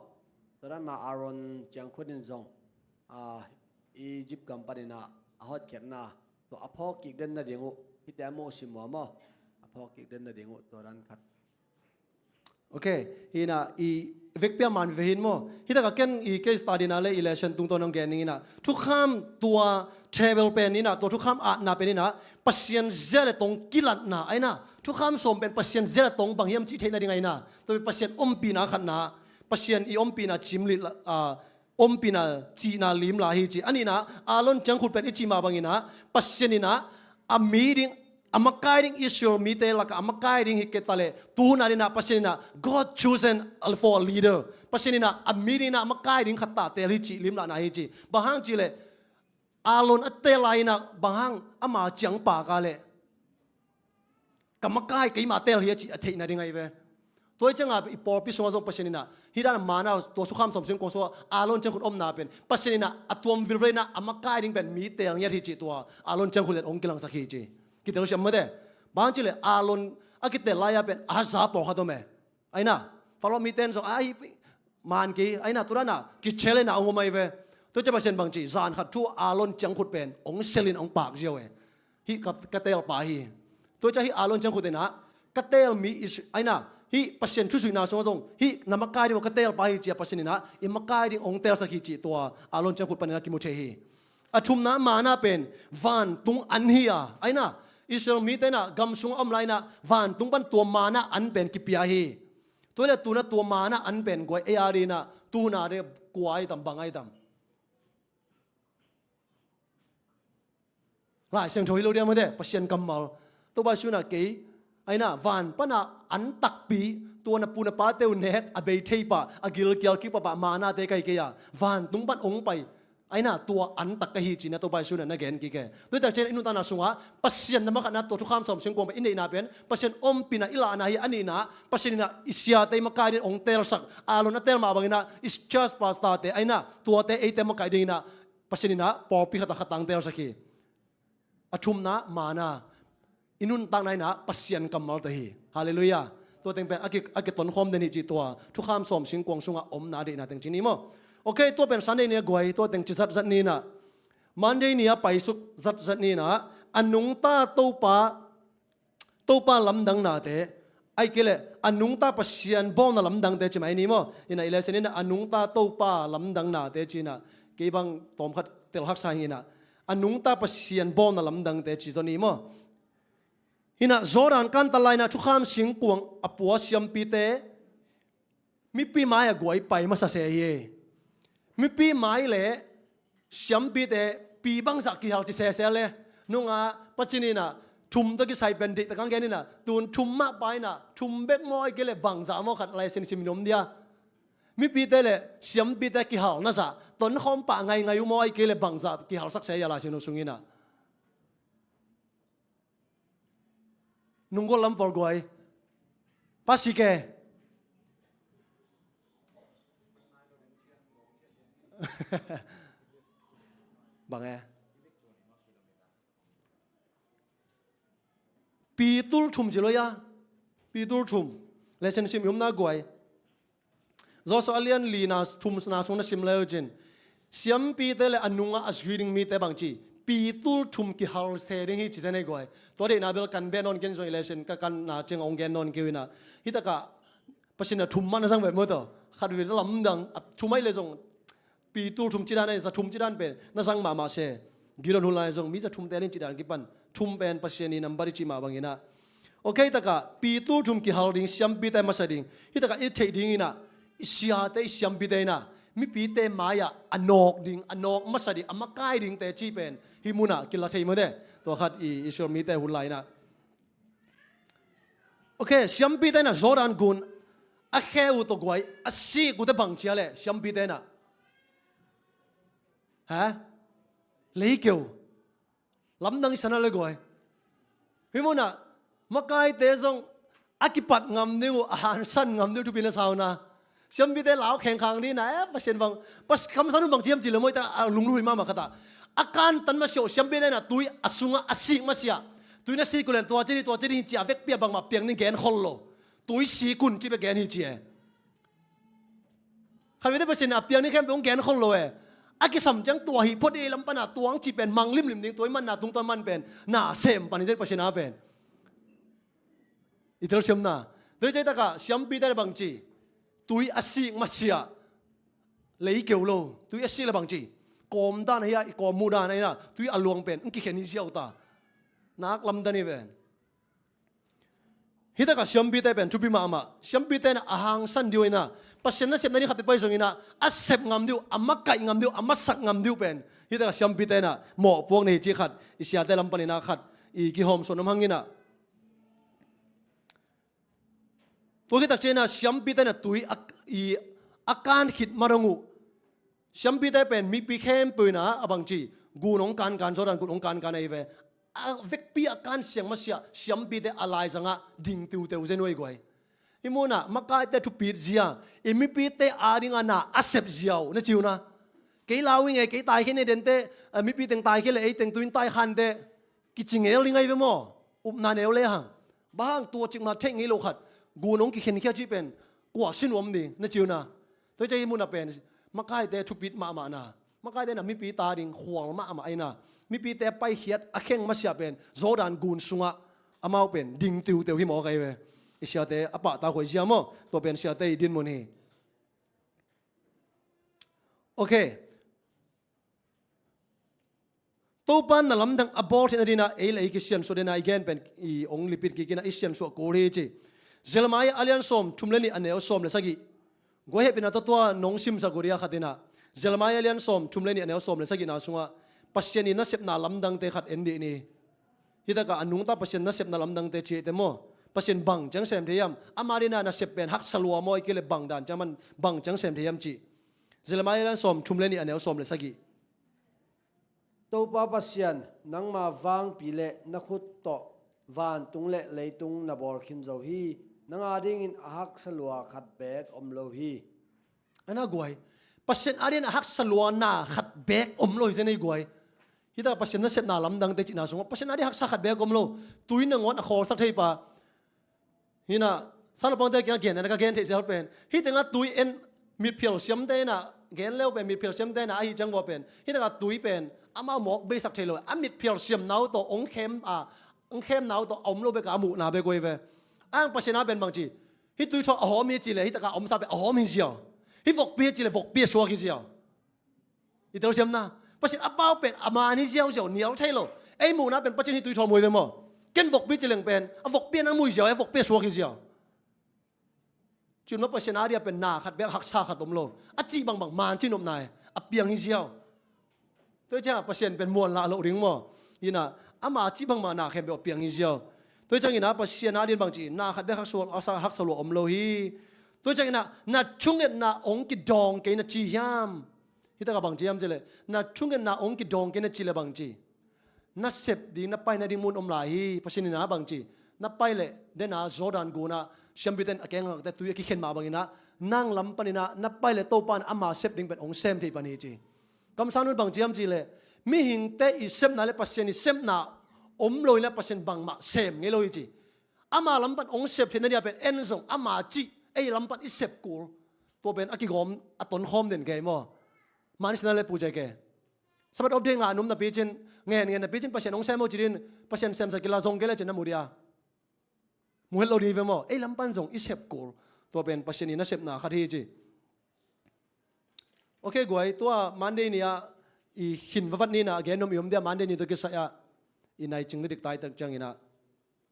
Tua dan ma Aaron ciangkhut in zong, a, Egypt gam pan ina a hotkhiatna tua a phawk kik den nading uh hite a mawh sim uh a maw. A phawk kik den nading uh tua dan khat. Ok, hina i vekpia man ve hin maw. Hitaka ken i case study na le i lesson tungtawn hong gen ning ina. Thukham tua table pen ina, tua thukham atna pen ina, Pasian zia le tong kilatna aina. Thukham sawm pen Pasian zia le tong bang hiam cih theihna ding aina. Tua pen Pasian ompihna khatna, Pasian i ompihna cimlih la, a, ompihna cihna limla hi ci. A nihna, Aaron ciangkhut pen i cih mah bangina, Pasian ina, a mi ding, a makai ding Israel mite laka a makai ding hi kei ta le, tuhuna dina Pasian ina, God chosen for a leader. Pasian ina, a mi ding ina a makai ding khat ta tel hi ci, limlahna hi ci. Bang hang ci le, Aaron a tel lai ina, bang hang ama ciang paka le. Ka makai keima tel hi a cih a theihna ding ahi ve. Tua hi cianga i pawlpi sunga zong Pasian ina, hi dana mana tua thukham sawm singkuang sunga Aaron ciangkhut omna pen Pasian ina a tuam vilvel ina a makai ding pen mi tel ngiat hi cih tua Aaron ciangkhut let ong kilangsak hi ci. Kitel siam mate. Bang ci le Aaron a kitel lai-a pen a haza pawlkhat om e. Aina, Faro miten zong a hi man kei, aina tu dana kichallenge a ong om ahi ve. Tua cia Pasian bang ci, zan khat thu Aaron ciangkhut pen ong selin ong pak ziau e. Hih ka, ka telpa hi. Tua cia hih Aaron ciangkhut ina ka tel mi is, aina, hih Pasian thusuihna sungah zong hih na makai ding uh ka telpa hi cia Pasian ina i makai ding ong telsak hi cih tua Aaron ciangkhut panina kimu thei hi. A thumna mana pen vantung an hi a, aina, Israel mite ina gam sungah om lai ina vantung pan tua mana an pen kipia hi. Tua le tuna tua mana an pen guai ei a dina, tuna de kua ai tam bang ai tam. Lai Siangtho hi lo dia mate, Pasian kammal. Topa Jesu ina kei, aina, van pana an takpi, tua na pu na pate uh nek a bei thei pah, a gilkial kik pahpah mana te kai kei a, vantung pan ong pai. Aina tua an tak ka hi cina Topa Jesu ina na gen kik e. Tua tak cian i nuntakna sungah Pasian na makhatna tua thukham sawm singkuang pen i neihna pen Pasian ompihna i lahna hi a nihna, Pasian ina i siate i makai ding ong telsak, Aaron a tel mah bangina i church pastor te aina tuate eite makai dingina Pasian ina pawlpi khata khatang telsak hi. A thumna mana, i nuntakna ina Pasian kammalte hi. Halleluiah. Tua teng pen a ki, a kitonkhawm den hi cih tua thukham sawm singkuang sunga omna deihna teng ci ni maw. Ok, tua pen Sunday ni a guai, tua teng ci zatzat ni ina. Monday ni a paisuk zatzat ni ina, a nungta Topa Topa lamdang nate, ahih kei leh a nungta Pasian bawlna lamdangte ci mai ni maw? Inah i lesson inah a nungta Topa lamdang nate ci inah kei bang tawmkhat tel haksa hi inah a nungta Pasian bawlna lamdangte ci zaw ni maw? Inah Jordan kantan lai inah thukham singkuang a pua siampite mipi mai-ah guai pai masa se hi. Mipi mai le siampite pi bangzah kihal ci sese le nungah Pasian inah thum tawh kisai pen deihtak hong gen inah tun thum mah pai inah thum bek maw ahih kei leh bangzah maw khat lesson sim in om dia. Mipite le siampite kihal na zah tonkhawm pah ngaingai uh maw ahih kei leh bangzah kihalsak se hi a lesson sung inah. Nunggol lam pawl guai. Pasike. Bang e. Pitul thum ci lo ia. Pitul thum. Lesson sim i omna guai. Joshua a lian li na thum na sung na sim le uh cin. Siampite le a nungah a zui ding mite bang ci. Pitul thum kihal se ding hi ci zen ei guai. Tua deihna bel kan beh nawn ken zong i lesson ka kan na ciang hong gen nawn kei uh inah. Hi takah Pasian a thum mah na zang ve maw tawh. Khat ve lamdang a thum ai le zong pitul thum ci dan ai za thum ci dan pen na zang mahmah se. Gideon hun lai zong mi za thum te ling ci dan kipan thum pen Pasian i nambat i ci mah bang inah. Ok, takah pitul thum kihal ding siampite masa ding. Hi takah i theih ding inah i siate i siampite inah mipite mai-ah a nawk ding a nawk masa ding a makai dingte ci pen hih munah kila thei mawte. Tua khat i Israel mite hun lai inah. Ok, siampite inah Jordan gun a khe uh tawh guai a sik uhte bang cia le siampite inah. Ha? Leikeu. Lamdang i sana le guai. Hih munah makaite zong a kipat ngam ding uh a hansan ngam ding uh thupi na sa uh na. Siampite lau khengkhang ding na e Pasian bang pas kamsan uh bang ciam ci le maw hi ta a lungluhui mahmah khat ah. A kantan masiah uh siampite inah tui a sungah a sik masiah. Tui na sik uh len tua ci ding tua ci ding hi ci a vekpi a bangmah piang ding gen khol lo. Tui sik un ci bek gen hi ci e. Khat vete Pasian a piang ni khempeuh hong gen khol lo e. A kisam ciang tua hi phot i lam pana tuang ci pen mang limlim ding tua i manna tungtawn man pen na sem pan hi zen Pasian a pen. I telsiamna. Tua i cai takah siampite le bang ci. Tui a sik masiah. Leikeu lo. Tui a sik le bang ci. Kawm dan hi a i kawm muh dan a inah tui a luang pen hong kikhen hi ziau ta. Nak lamdan hi pen. Hi takah siampite pen thupi mahmah. Siampite inah a hangsan ding uh inah Pasian nasepna ding khat pia pai zong inah a sep ngam ding uh a makaih ngam ding uh a masak ngam ding uh pen hi takah siampite inah mawhpuak na hi ci khat i siate lam pan inah khat i kihawmsawn om hang inah. Tua khit tak ciang inah siampite inah tui a, i, a kan khit ma dong uh. Siampite pen mipi khempeuh inah a bang ci gun hong kankan Jordan gun hong kankan ahi ve. A vekpi a kan siang masiah siampite a laizangah ding tiuteu zen uh ei guai. Hih munah makaite thupit zia i mipite a dingah na a sep zia uh na ci uh na. Kei lau i ngei kei taikhia nei dente a mipi teng taikhia le ei teng tuin taikhante kici ngel ding ahi ve maw? Upna neu le hang. Bang hang tua cikmah theih ngei lo khat gun hong kikhenkhia cih pen kua sin uam ding na ci uh na. Tua hi ciah hih munah pen makaite thupit mahmah na. Makaite na mipi ta ding khual mahmah ahi na. Mipite paikhiat a kheng masiah pen Jordan gun sungah amau pen ding tiuteu hi mawk ahi ve. I siate a pahtak huai zia maw? Tua pen siate i dinmun hi. Ok. Topa na lamdang a bawl theihna dinah ei le ei kisiansuah dinah i gen pen i hong lipit kik inah i siansuah kul hi ci. Jeremiah a lian sawm thum le nih a neu sawm le sagih. Guai hehpihna tawh tua nong simsak uh dia khat inah Jeremiah a lian sawm thum le nih a neu sawm le sagihna sungah Pasian i nasepna lamdangte khat en dih ni. Hi takah a nungta Pasian nasepna lamdangte ci eite maw? Pasian bang ciang sem thei hiam? Ama dinah nasep pen haksa lua maw i kei le bang dan ciang man bang ciang sem thei hiam cih. Jeremiah a lian sawm thum le nih a neu sawm le sagih. Topa Pasian, nangma vangpi le na khut tawh vantung le leitung na bawl khin zo hi. Nang adingin a haksa lua khat beek om lo hi. A na guai. Pasian adingin a haksa lua na khat beek om lo hi zen ei guai. Hi takah Pasian nasepna lamdangte cihna sungah Pasian adingin haksa khat beek om lo. Tui nangawn a khawlsak thei pa. Hi na, sanapangte kiang a gen, na ka gen theih zel pen. Hih tengah tui en mitphial siamte na, gen leu pen mitphial siamte na, ahi ciang vua pen. Hih tengah tui pen, amau mawk beisak thei lo. A mitphial siamna uh tawh ong khem a, khemna uh tawh a om lo bek a, a muhna bek uh hi ve. Ang Pasian a pen bangci, hih tuithawl a hawm hi ci leh hih takah a omsa pen a hawm hi ziau. Hih vokpi hi ci leh vokpi a suak hi ziau. I telsiamna, Pasian a pau pen a man hi ziauziau, nial thei lo. Ei muhna pen Pasian hih tuithawl mu hi ve maw. Ken vokpi ci leng pen a vokpi a na mu hi ziau, a vokpi a suak hi ziau. Cih maw, Pasian a dia pen na khat bek, haksa khat om lo. A cih bangbang man cih nopna hi, a piang hi ziau. Tua ciang Pasian pen muanlah loh ding maw. Inah ama cih bangmah na khempeuh a piang hi ziau. Tua ciang inah Pasian a dia bangci, na khat bek haksa, haksa, haksa lua om lo hi. Tua ciang inah na thungetna hong kidawng kei na ci hiam? Hih takah bangci hiam ci leh, na thungetna hong kidawng kei na ci leh bangci, na sep ding, na pai nading mun om lai hi. Pasian inah bangci, na pai leh, den a Jordan gun ah siampite in a kengakte tui a kikhen mah bang inah, nang lam pan inah na pai leh Topa in ama sep ding pen hong sem thei pan hi ci. Kamsang nu in bangci hiam ci leh, mihingte i sepna leh Pasian i sepna om lo inah Pasian bangmah sem ngei lo hi ci. Ama lam pan hong sep theihna dia pen en zong ama cih ei lam pan i sep kul. Tua pen a kigawm a tonkhawm den kei maw. Mani sina le pu zai ke. Sabbath of day ngah num napi cin, ngen ngen napi cin Pasian hong sem maw ci din, Pasian semsa kila zong kei le cin na mu dia. Mu het lo ding hi ve maw. Ei lam pan zong i sep kul. Tua pen Pasian i nasepna khat hi ci. Ok guai, tua Monday ni ah i khin vavat ni na gen nuam i om dia, Monday ni tawh kisai ah i nai cing didik taitak ciang inah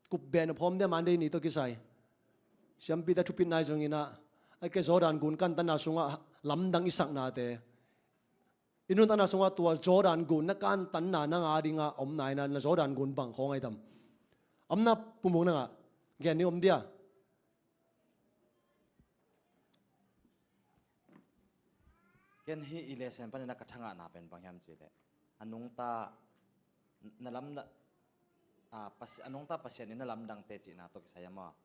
kup ben a phawm dia Monday ni tawh kisai. Siampite thupit nai zong inah, a ke Jordan gun kantanna sungah lamdang i saknate, i nuntakna sungah tua Jordan gun na kantanna nang a dingah om nai na, na Jordan gun bang khawng ai tam? Amna pumung nangah gen ni om dia. Ken hih i lesson panin a ka thangahna pen bang hiam cih leh, a nungta na lamdang, a, Pasi-, a nungta Pasian in na lamdangte cihna tawh kisai a maw.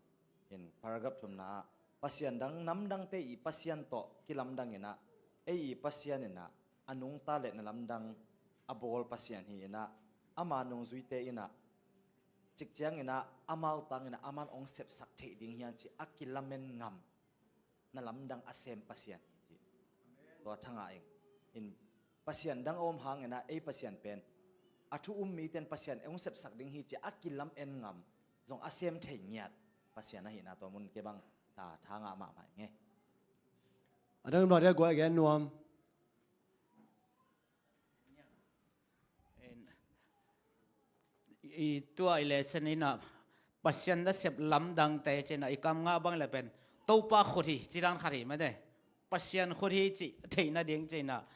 In paragraph thumna ah, Pasian dang namdangte i Pasian tawh kilamdang inah, ei i Pasian inah a nungta le na lamdang a bawl Pasian hi inah, ama nungzuite inah cik ciang inah amau tang inah aman hong sepsak theih ding hiam ci a kilamen ngam na lamdang a sem Pasian hi ci. Tua thangah ing. In Pasian dang a om hang inah ei Pasian pen a thu um mite in Pasian hong sepsak ding hi ci a kilamen ngam zong a sem thei ngiat Pasian ahihna tua mun ke bang tha, thangah mahmah ing e. A dang in bang dia guai gen nuam. I tua i lesson inah Pasian nasep lamdangte cih inah i kam ngah bang le pen Topa khut hi ci dan khat hi mate. Pasian khut hi cih theih nading cih inah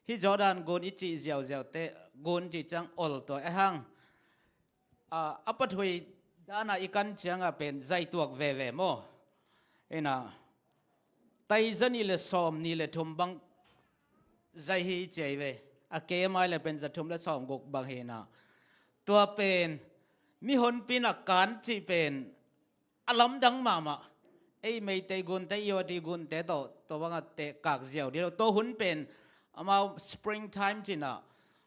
hih Jordan gun i cih ziauziaute gun cih ciang ol tua e hang. A, a pathuai dana i kan cianga pen zaituak veve maw. Ina, tai za nih le sawm nih le thum bang zai hi ci ai ve. A kei mai le pen za thum le sawm guk bang hi na. Tua pen mihonpi na kan cih pen a lamdang mahmah. Ei Meitei gunte, i awti gunte tawh tua banga tehkak ziau dih lo. Tua hun pen amau spring time cina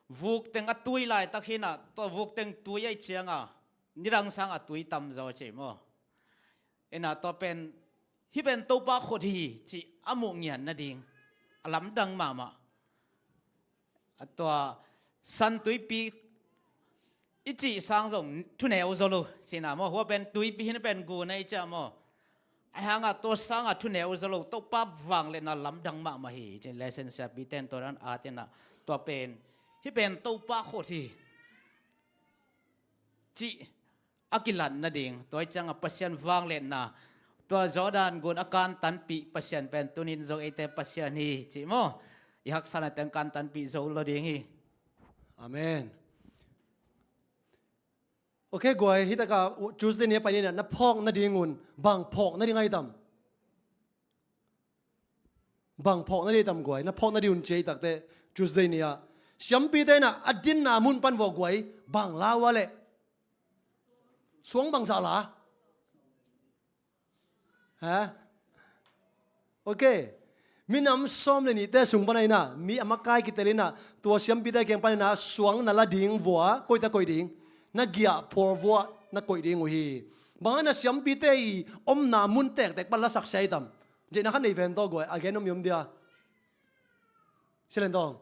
vuk teng a tui laitak hina, tua vuk teng tui ai cianga nidang sang a tui tam zaw ci maw. Ina tua pen hih pen Topa khut hi cih a muh ngian nading a lamdang mahmah. A tua San Tuipi i cih sang zong thuneu zo lo cina maw. Hua pen tuipi hin pen gu na i cia maw. Ai hanga tua sanga thuneu zo lo, Topa vang le na lamdang mahmah hi cin lesson siapi ten tua dan a cina tua pen hih pen Topa khut hi cih a kilat nading, tua i cianga Pasian vangliatna, tua Jordan gun a kantanpih Pasian pen tunin zong eite Pasian hi cih maw. I haksa na teng kantanpih zo lo ding hi. Amen. Ok guai, hitaka Tuesday ni a pai nina na phawk nadingun bang phawk nading ai tam? Bang phawk nading tam guai, na phawk nadingun ciai takte Tuesday ni a siampite na a dinna mun pan vua guai, bang lau a le suang bang zah la. Ha? Ok. Minam sawm le nihte sung pana ina mi a makai kitel ina tua siampite keng pan ina suang na la ding vua koita koih ding, na giah phual vua na koih ding uh hi. Bang a na siampite i omna mun tektek pan la saksia i tam? Jeihna kha nei ven tawh guai, a gen om i om dia. Silen tawng.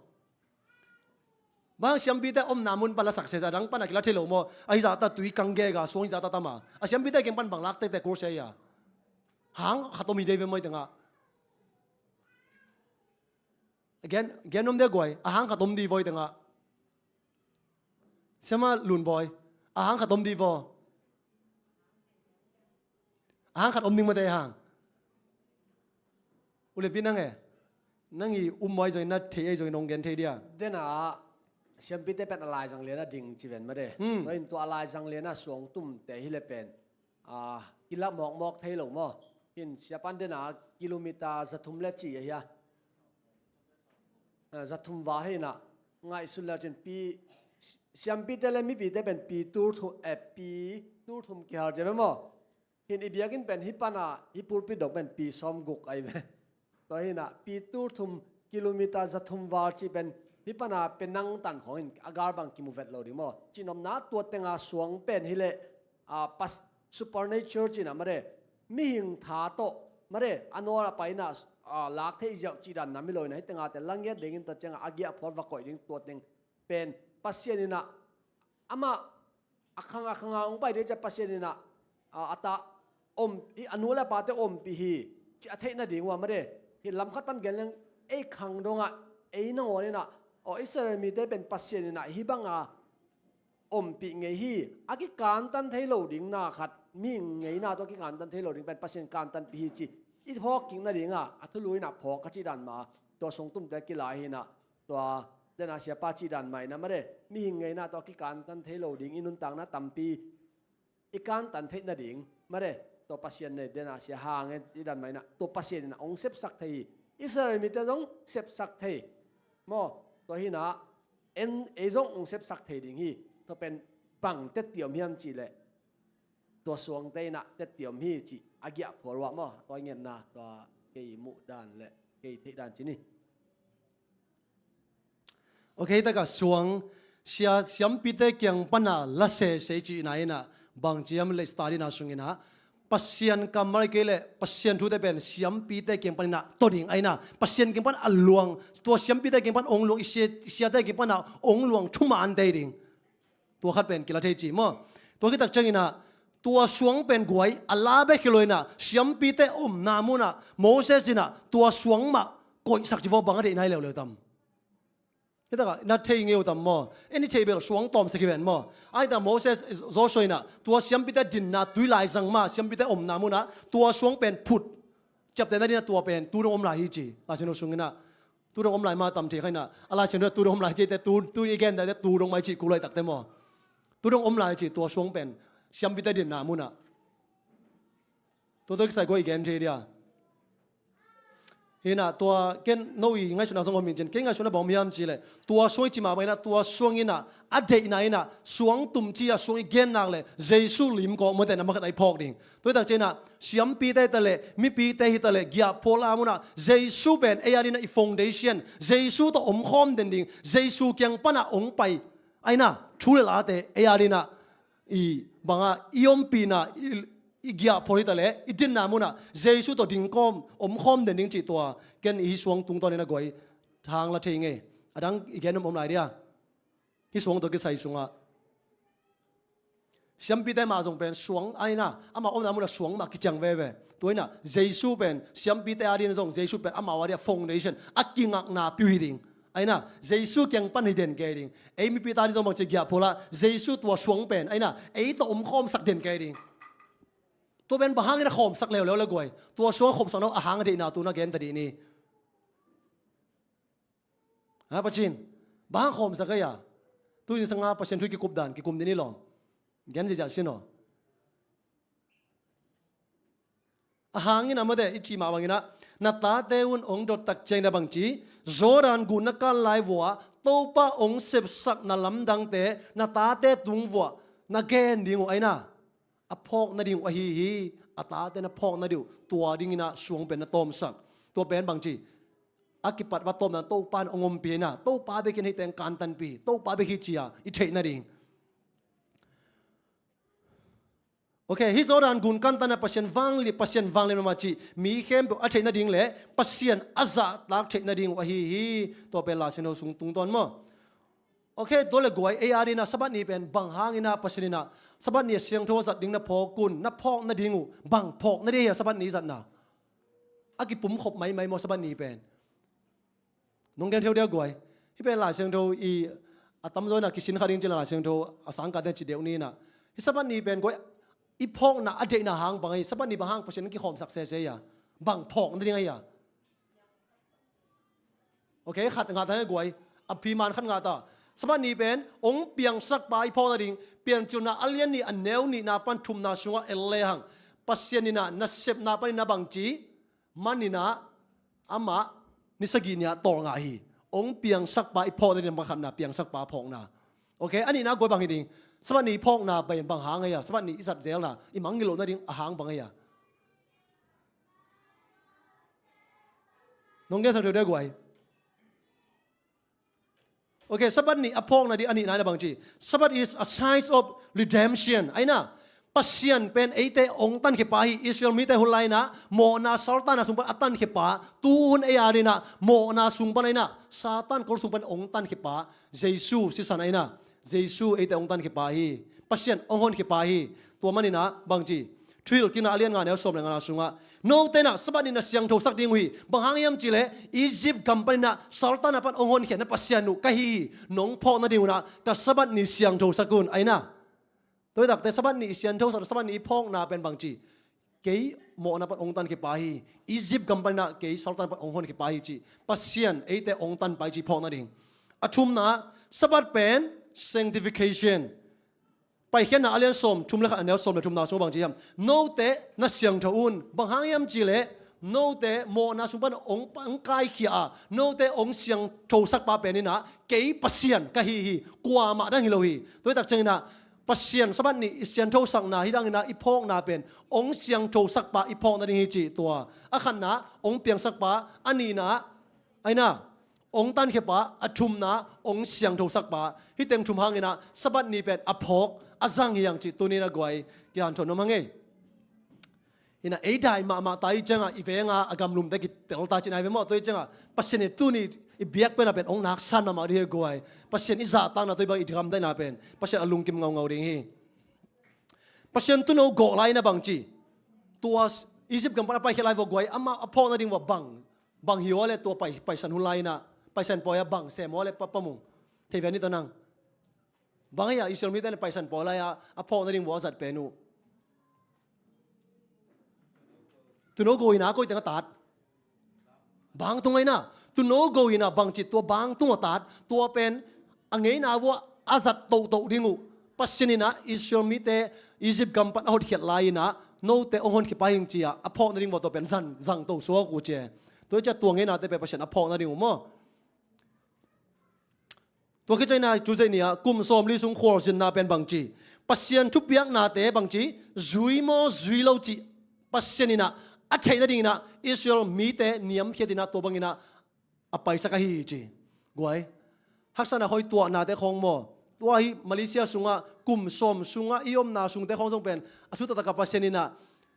Bang hang siampite omna mun pan la success a, dang pan a kila thei lo maw? A hi zahta tui kang gega suang hi zahta tama. A siampite kiang pan bang lak tektek kul sia hi a. Hang khat om hi dei ve maw hih tengah. Gen, gen om dei guai. A hang khat om ding vaw hih tengah. Siama Lun Bawi. A hang khat om ding vaw. A hang khat om ding mate hang. U Lian Pi nang e. Nang i um mai zong na thei ei zong nong gen thei dia. Dena siampite pen a laizang liana ding ci ven mate. Hmm. Tua in tua a laizang liana suang tumte hi le pen. Ah, kila mawkmawk thei lo maw? Hin siapan dena kilometer zathum le ci a hia. Ah, zathum val hei na. Ngaihsun le cin pi, siampite le mipite pen pi tur thum, eh, pi tur thum kihal cia ve maw? Hin i biakinn pen hih pana, hih pulpit dong pen pi sawm guk ai ve. Tua hina, pi tur thum kilometer zathum val cih pen hih pana pen nang tan khawng in a gal bang kimu vet lo ding maw? Cihnopna tua tenga suang pen hi leh, ah, pas-, supernatural cihna mare. Mihing tha tawh, mare, a nual a paina, ah, lak theih ziau cih dan nam hi lo ina, hih tenga te la ngiat dingin tua cianga a giah phual va koih ding tua teng pen Pasian ina amah a khang a khanga hong pai ding cia Pasian ina, a, a ta om, i a nu le a pate ompih hi, ci a theih nading uh a mare. Hi lam khat pan gen leng ei khang dongah, ei nangawn ina, aw Israel mite pen Pasian ina hih banga ompih ngei hi, a kikantan thei lo ding na khat, mi ngeina tawh a kikantan thei lo ding pen Pasian kantanpih hi ci i phawk kik nadinga a thulu ina phawk ka cih dan ma, tua sungtumte kila hina, tua dena siapa cih dan ma ina mare, mihing ngeina tawh a kikantan thei lo ding i nuntakna tampi i kantan theih nading mare, tua Pasian nei dena sia hang e cih dan ma ina, tua Pasian ina hong sepsak thei hi, Israel mite zong sepsak thei maw, tua hina en ei zong hong sepsak thei ding hi, tua pen bang tetti om hiam cih leh tua suangte ina tetti om hi cih a giah phual uh a maw, tua i ngetna, tua kei muh dan le kei theih dan cih ni. Ok, taka suang sia siampite kiang pana la sesei cihna ina bang ciam le study na sungina Pasian kammal kei le Pasian thute pen siampite kiang panina toding aina Pasian kiang pan a luang, tua siampite kiang pan ong luang, i sia, i siate kiang pana ong luang thuman tei ding. Tua khat pen kila thei ci maw? Tua kitak ciangina tua suang pen guai a la bek hi lo ina siampite omna muna Moses ina tua suang mah koihsak ci vaw bang a deih nai leuleu tam? Hitaka na thei ngeu tam maw? Eni thei bel suang tawmsak hi ven maw? Aita Moses, Joshua ina tua siampite dinna tui laizang ma siampite omna muna tua suang pen phut ciaptehna dina tua pen tu dong om lai hi ci. Laisiangtho sungina tu dong om lai ma tam thei khaina. A Laisiangtho tu dong om lai ci te tu, tu i gen te tu dong mai ci ku lai takte maw? Tu dong om lai ci tua suang pen siampite dinna muna. Tua tua kisai kua i gen thei dia. Hina tua ken no i ngaihsutna zong om in cin. Ken ngaihsutna bawm hiam ci le tua suang i ci mah bangina tua suang ina a deihna ina suang tum ci a suang i gen nak le Jesu lim kawh mawte na makhat a i phawk ding. Tua i tak cina siampite hita le mipite hita le giahphual a muna Jesu pen ei a dina i foundation, Jesu tawh omkhawm den ding, Jesu kiang pana ong pai aina thu le late ei a dina i banga i ompihna i, i giahphual hita le i dinna muna Jesu tawh dingkawm omkhawm den ding cih tua ken i hi suang tungtawn ina guai thang la thei ngei. Adang i gen om om lai dia. Hi suang tawh kisai sungah siampite mah zong pen suang aina ama omna muna suang mah kiciang veve. Tua ina Jesu pen siampite a dina zong Jesu pen ama a dia foundation a kingakna piu hi ding. Aina Jesu kiang pan hi den kei ding. Ei mipite a dina zong bangci giahphual a Jesu tua suang pen aina ei tawh omkhawmsak den kei ding. Tua pen bang hangin a khawmsak leuleu le guai? Tua suang a khawmsak no a hang a deihna tu na gen ta dih ni. Ha, Pacin. Bang hang khawmsak ei a? Tu in sanga Pasian thu kikup dan kikum dih ni lawm. Gen ziazia sin aw. A hangin a mate i cih mah bangin ah na tate un ong dot tak ciangin a bangci Jordan gun na kan lai vua Topa ong sepsak na lamdangte na tate tung vua na gen ding uh aina a phawk nading uh ahi hi. A tate na phawk nading uh tua dingin ah suang pen na tawmsak. Tua pen bangci a kipat va tawmna Topa in ong ompih aina Topa bek in hih teng kantanpih Topa bek hi cia i theih nading. Ok, hih Jordan gun kantanna Pasian vanglian, Pasian vanglian mama cih mi khempeuh a theih nading le Pasian a zahtak theih nading uh ahi hi. Tua pen Laisiangtho sung tungtawn maw? Ok, tua le guai, ei a dingin ah Sabbath ni pen bang hangin ah Pasian in ah Sabbath ni a siangtho a zat ding na phawk un, na phawk nading uh bang phawk nading hi a Sabbath ni zatna? A kipumkhop maimai maw Sabbath ni pen? Nong gen theu dia guai. Hih pen Lai Siangtho i a tamzaw in ah kisin kha ding cih Lai Siangtho a sangkahte ci deuh ni in ah, hih Sabbath ni pen guai, i phawkna a deihna hang bang hi, Sabbath ni bang hang Pasian in kikhawmsak sese hi a, bang phawk nading ahi a? Ok, khat ngah ta hi guai. A phi man khat ngah ta. Sabbath ni pen hong piangsakpa i phawk nading, Piancilna a lian nih a neu nihna pan thumna sungah en lehang, Pasian in ah nasepna panin ah bangci, manin ah amah ni sagih ni-a tawlngah hi. Hong piangsakpa i phawk nading, bang khatna, piangsakpa phawkna. Ok, a nihna guai bang hi ding? Sabbath ni i phawkna pen bang hang ahi a, Sabbath ni i zat zelna, i mangngilh loh nading a hang bang ahi a? Nong gensak theu dia guai. Ok, Sabbath ni a phawkna ding a nihna in ah bangci, Sabbath is a sign of redemption. Ahi na, Pasian pen eite hong tankhia pa hi. Israel mite hun lai-in ah mawhna saltanna sung pan a tankhia pa, tuhun ei a dingin ah mawhna sung pan, ahi na, Satan kol sung pan hong tankhia pa Jesu sisan, ahi na, Jesu eite hong tankhia pa hi. Pasian hong honkhia pa hi. Tua manin ah bangci, Thuhilhkikna a lian nga, neu sawm le ngana sungah, note in ah Sabbath ni na siangthosak ding uh hi. Bang hang hiam cih leh Egypt gam panin ah saltanna pan hong honkhiatna Pasian uh ka hi hi. Nong phawk nading un ah ka Sabbath ni siangthosak un, ahi na. Tua hi takte Sabbath ni i siangthosak, Sabbath ni i phawkna pen bangci, kei mawhna pan hong tankhia pa hi. Egypt gam panin ah kei saltanna pan hong honkhia pa hi cih, Pasian eite hong tan pa hi cih phawk nading. A thumna, Sabbath pen sanctification. Paikhiatna a lian sawm thum le khat, a neu sawm le thumna sungah bangci hiam? Note na siangtho un. Bang hang hiam cih leh note mawhna sung pan hong, hong kaikhia a, note hong siangthosakpa pen in ah kei Pasian ka hi hi. Kuamah dang hi lo hi. Tua hi tak ciangin ah Pasian Sabbath ni i sianthosakna hi dangin ah i phawkna pen hong sianthosakpa i phawk nading hi cih tua. A khatna hong piangsakpa, a nihna, ahi na, hong tankhiapa, a thumna hong siangthosakpa. Hih teng thum hangin ah Sabbath ni pen a phawk a zang hi hang cih tuni-in a guai kihanthawn nuam hang ei. Hi na, ei dai mahmah ta hi ciangah i veng a a gamlumte kitel ta cihna hi ve maw. Tua hi ciangah Pasian in tuni i biakpiakna pen hong naksan mahmah ding hi a guai. Pasian i zahtakna, tua hi bang i gamtatna pen Pasian a lungkim ngaungau ding hi. Pasian tuuno gawh lai-in a bangci, tua Egypt gam pan a paikhiat lai vua guai, amah a phawk nading vua bang, bang hi aw leh tua pai, Paisan hun lai-in ah, Paisan pawi-ah bang sem aw leh pa, Pa Mung, thei ve ni tawh nang. Bang hi a Israel mite in Paisan pawi lai-ah a phawk nading vua a zat pen uh? Tuuno go hi na, koi teng a tat? Bangtung, ahi na. Tuuno go hi na, bangci, tua bangtung a tat, tua pen a ngeina vua a zat tohtoh ding uh. Pasian in ah Israel mite Egypt gam pan a hotkhiat lai-in ah note hong honkhiapa hi ing ci-a a phawk nading vua tua pen zang, zang to suak uh ci. Tua hi ciah tua ngeinate pen Pasian a phawk nading uh maw. Tua khit ciangin ah Tuesday ni-ah kum sawmli sung khualzinna pen bangci, Pasian thupiaknate bangci, zui maw zui lo cih Pasian in ah a theih nadingin ah Israel mite niamkhiatin ah tua bangin ah a paisak ahi hi ci. Guai, haksatna khoi tuahnate khawng maw, tua hi Malaysia sungah kum sawm sungah i omna sungte khawng zong pen a thu taktak a Pasian in ah,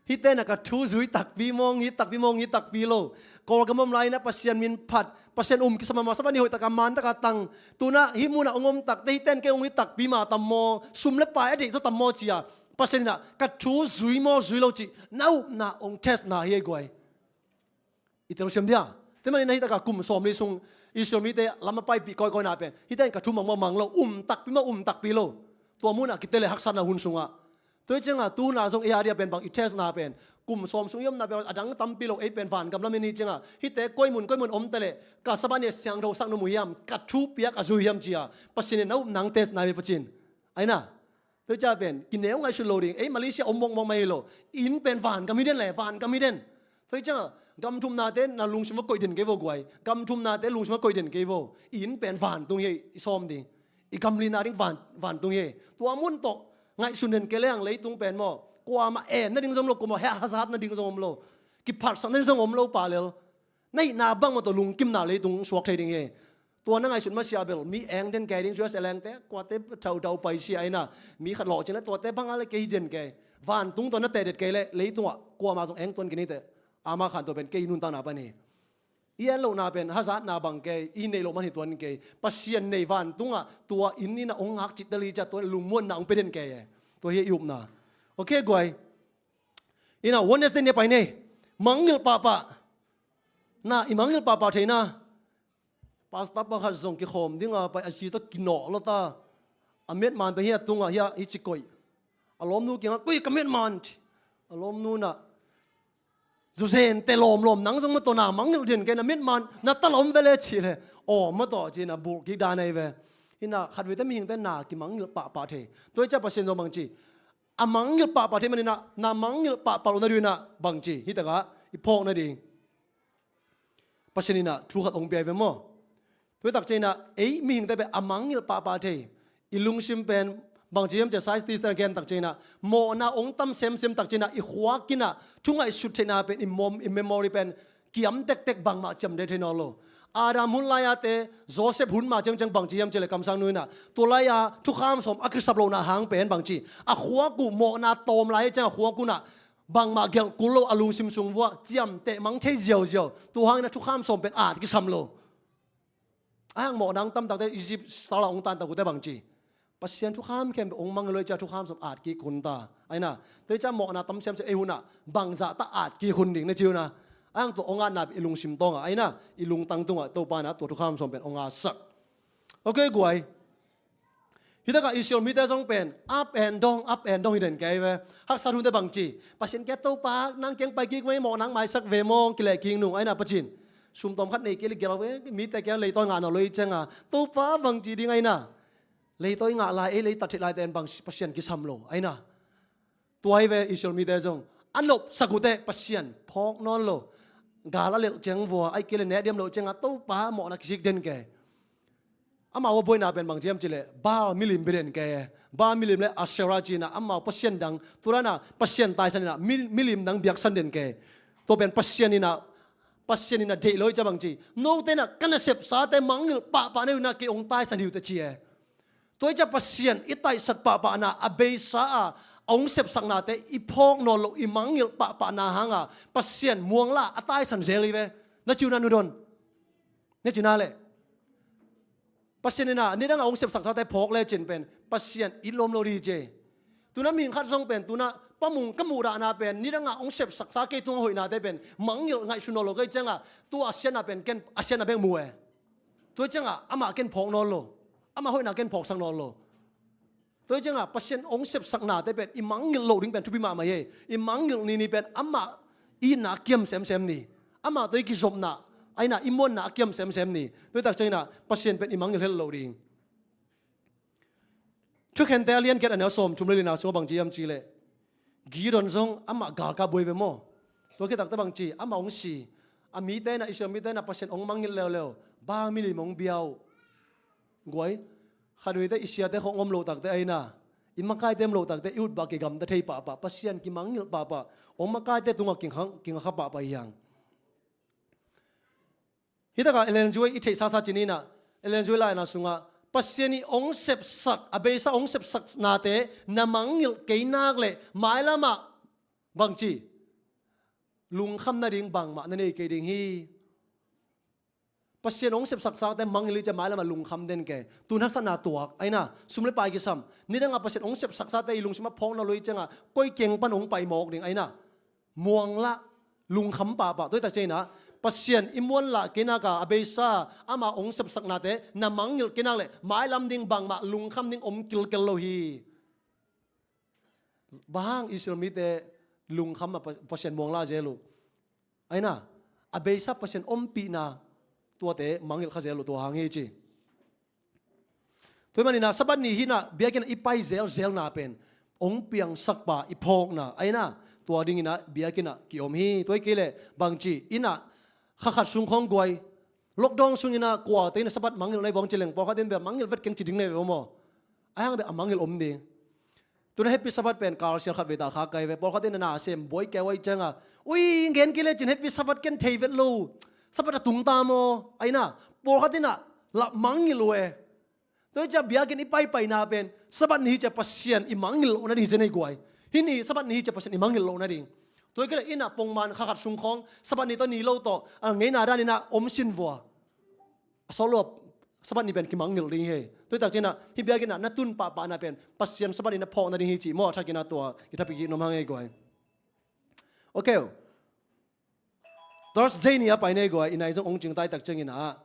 hihte in ah ka thu zui takpi maw, hong it takpi maw, hong it takpi lo. Kawlgam om lai-in ah Pasian min phat, Pasian um kisam mahmah, Sabbath ni hoih takin a man takin a tang. Tu-in ah hih munah hong om takte hihte in kei hong it takpi mah tam maw, sum le pai a deih zaw tam maw ci-a Pasian in ah ka thu zui maw zui lo cih na upna hong testna hi ei guai. I telsiam dia. Tua manin ah hih takah kum sawmli sung Israel mite lam a paipih kawikawina pen, hihte in ka thu mang maw mang lo, um takpi maw um takpi lo. Tua munah kite le haksatna hun sungah. Tua hi ciangah tu hun-a zong ei a dia pen bang i testna pen, kum sawm sung i omna pen a dang tampi lo, ei pen vangam lam i hi ciangah hihte koi mun koi mun om ta leh ka Sabbath ni a siangthosak nuam uh hiam, ka thupiak a zui hiam ci-a Pasian in na upna hong testna hi ve, Pa Cin. Ahi na. Tua hi ciah pen kineu ngaihsut lo ding. Ei Malaysia om mawkmawk mah hi lo. I inn pen vangam hi den le, vangam hi den. Tua hi ciangah gam thumnate na lungsim ah koih den kei vo guai. Gam thumnate lungsim ah koih den kei vo. I inn pen vantung hi, i sawm ding, i gam lina ding van, vantung hi. Tua mun tawh ngaihsun den kei leng leitung pen maw, kuamah en nading zong om lo, kuamah hehazat nading zong om lo. Kiphatsakna ding zong om lo, pa lel. Na hihna bangmah tawh lungkimna leitung suak thei ding hi. Tua na ngaihsut masiah bel mi eng den kei ding, U S A lengte, kuate thaudau paisi ahi na, mi khat lawh cin le tuate bangah le kei hi den kei. Vantung tawh na teh den kei leh leitungah kuamah zong eng tuan kei ni teh. Ama khan tua pen kei nuntakna pan hi. I en lohna pen hazatna bang kei, i neih loh man hi tuan kei. Pasian nei vantungah tua inn in a hong ngak cihte li ciah tua lungmuanna hong pia den kei e. Tua hi i upna. Ok guai. Ina Wednesday ni a pai nei. Mangngilh pahpah. Na i mangngilh pahpah theihna. Pastor pakhat zong kikhawm dinga pai a si ta kinawh lo ta. A metman pen hi a tungah hi a hi ci koih. A lawmnu kiangah koih ka metman ci. A lawmnu na Zuzen te lawmlawm nang zong mataw na mangngilh den kei na mitman na ta lawm vele cih le. Aw mataw ci na bulh kik dan ahi ve. Hina khat vei te mihingte na kimangngilh pahpah thei. Tua hi ciah Pasian zong bang ci. A mangngilh pahpah thei manina na mangngilh pahpah lo na ding na bang ci. Hi takah i phawk na ding. Pasian ina thu khat ong pia ve maw? Tua tak ciangina ei mihingte pen a mangngilh pahpah thei. I lungsim pen bangci hiam cia scientist te gen tak ciangina mawhna ong tam semsem tak ciangina i khuak ina thu ngaihsut theihna pen i mom i memory pen kiam tektek bangmah ciam dei thei nawn lo. Adam hun lai-a te Joseph hun mah ciangciang bangci hiam cia le kamsang nu ina tua lai-a thukham sawm a kisap lohna hang pen bangci a khuak uh mawhna tawm lai ciang a khuak unah bangmah gelh kul lo a lungsim sung vuah ciamteh mang thei ziauziau. Tua hangin a thukham sawm pen at kisam lo. A hang mawhna hong tamtakte Egypt sala hong tantak uhte bangci Pasian thukham khempeuh hong mang lo i cia thukham sawm at kik hun ta. Aina tua i cia mawhna tam siamsiam ei hunah bangzah ta at kik hun ding na ci hunah a hang tua hong atna i lungsim tawngah aina i lungtang tungah Topa na tua thukham sawm pen hong atsak. Ok guai. Hi takah Israel mite zong pen up and down, up and down hi den kei ve. Haksa thunte bangci Pasian kia Topa nang kiang pai kik ve maw nang maisak ve maw kileh kik nung aina pacin sumtawm khat nei kei li gelh ve mite kia leitawi ngah naw lo i cianga Topa bangci ding aina leitawi ngah lai ei leitat theih laite en bang Pasian kisam lo aina. Tua hi ve Israel mite zong a nopsak uhte Pasian phawk nawn lo. Gal a lelh ciang vua ai kei le neh diam loh cianga Topa mawhna kisik den kei. Amau a buaina pen bang ciam cileh Baal milim bia den kei. Baal milim le Asherah cina amau pasian dang turana pasian taisan ina mi- milim dang biaksan den kei. Tua pen Pasian ina Pasian ina deih lo i ca bang ci note ina ka nasepsate mangngilh pahpah nei una kei ong taisan hiu te ci e. Tua i ca Pasian i taisat pahpahna a beisa a a ong sepsaknate i phawk nawn lo i mangngilh pahpahna hanga Pasian muangla a taisan zel hi ve. Na ciuna nudon na cina le Pasian ina nidanga ong sepsaksate phawk le cin pen Pasian i lom lo di ce. Tuna mihing khat zong pen tuna pamung ka muhdahna pen nidanga ong sepsaksa kei tunga hoihnate pen mangngilh ngaihsun nawn lo kei cianga tua a siatna pen ken a siatna bek mu e. Tua cianga amah ken phawk nawn lo. Amah hoihna ken phawksak nawn lo. Tua cianga Pasian ong sepsaknate pen i mangngilh loh ding pen thupi mahmah hi. I mangngilh nini pen amah i na kiam semsem ni. Amah tua i kizopna aina i muanna a kiam semsem ni. Tua tak ciangina Pasian pen i mangngilh hel lo ding. Thukhente a lian kiat a neu sawm thum le lina sua bang ciam ci le Gideon zong amah galkap buai ve maw? Tua kitakte bang ci amah ong si. A mite na Israel mite na Pasian ong mangngilh leuleu Baal milim ong biau. Guai khaduite i siate khong om loh takte aina i makaite om loh takte i utbah kigamta thei pahpah Pasian kimangngilh pahpah ong makaite tungah kingakha pahpah hiang. Hi takah Ellen White i theihsasa cinina Ellen White laina sungah Pasian i ong sepsak a beisa ong sepsak nate na mangngilh kei nak le mailamah bangci lungkham nading bangmah na nei kei ding hi. Pasian ong sepsaksate mangngilh i cia mailamah lungkham den kei. Tun haksatna tuak aina sum le pai kisam nidangah Pasian ong sepsaksate i lungsimah phawkna lo i ciangah koi keng pan ong pai mawk ding aina muanglah lungkham pahpah tua i tak ciangina Pasian i muanlah kei naka a beisa ama ong sepsaknate na mangngilh kei nak le mailam ding bangmah lungkham ding om kilkel lo hi. Bang hang Israel mite lungkham a Pasian muanglah zel uh aina a beisa Pasian ompihna tuate mangngilh kha zel uh tua hang hi ci. Tua hi manina Sabbath ni hina biakinn ah i pai zelzelna pen ong piangsak pa i phawkna aina tua dingina biakinn ah kiom hi. Tua hi kei le bangci ina kha khat sung khawng guai lockdown sungina kuate ina Sabbath mangngilh na i vawng ci leng pawlkhat in bia mangngilh vet keng ci ding na i ve maw? A hang bia a mangngilh om ding. Tuna Happy Sabbath pen kalsial khat vei ta kha kai ve pawlkhat in na sem buai keu ai cianga ui gen kei le cin Happy Sabbath ken thei vet lo. Sabbath a tung ta maw aina pawlkhat ina lap mangngilh uh e. Tua i cia biakinn i paipaina pen Sabbath ni hi cia Pasian i mangngilh lohna ding hi cia nei guai. Hi ni Sabbath ni hi cia Pasian i mangngilh lohna ding. Tua hi kei leh innah pongman kha khat sung khawng Sabbath ni tawh ni lo tawh a ngeina daninah om sin vua. A sawt lo a Sabbath ni pen kimangngilh ding hi. Tua hi tak cianah hih biakinnah na tun pahpahna pen Pasian Sabbath ni na phawk nading hi cih maw, a thakinah tua i thapi kik nuam hang ei guai. Okay. Thursday ni a pai nei guai, i nai zong ong cingtai tak cianginah.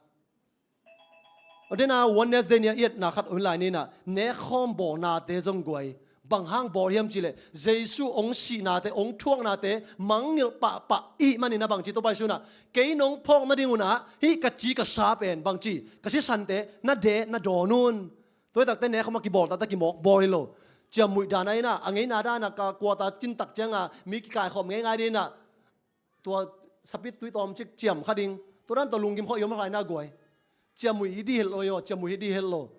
Dena Wednesday ni a i etna khat om lai ninah nekhawm bawlnate zong guai. Bang hang bawl hiam cihleh Jesu ong sihnate, ong thuaknate mangngilh pahpah i hih maninah bangci Topa Jesu inah kei nong phawk nading unah hih ka ci ka sa pen bangci ka sisante na de na dawn un. Tua hi takte nekhawm a kibawl takte kimawk bawl hi lo. Ciammuih dan a inah a ngeina danah ka kuata cin tak cianga mi kikaikhawm ngeingai dinah tua sapit tui tawmcik ciam kha ding. Tua dan tawh lunggim khawh i om a hai na guai. Ciammuih hi dih het lo i aw, ciammuih hi dih het lo.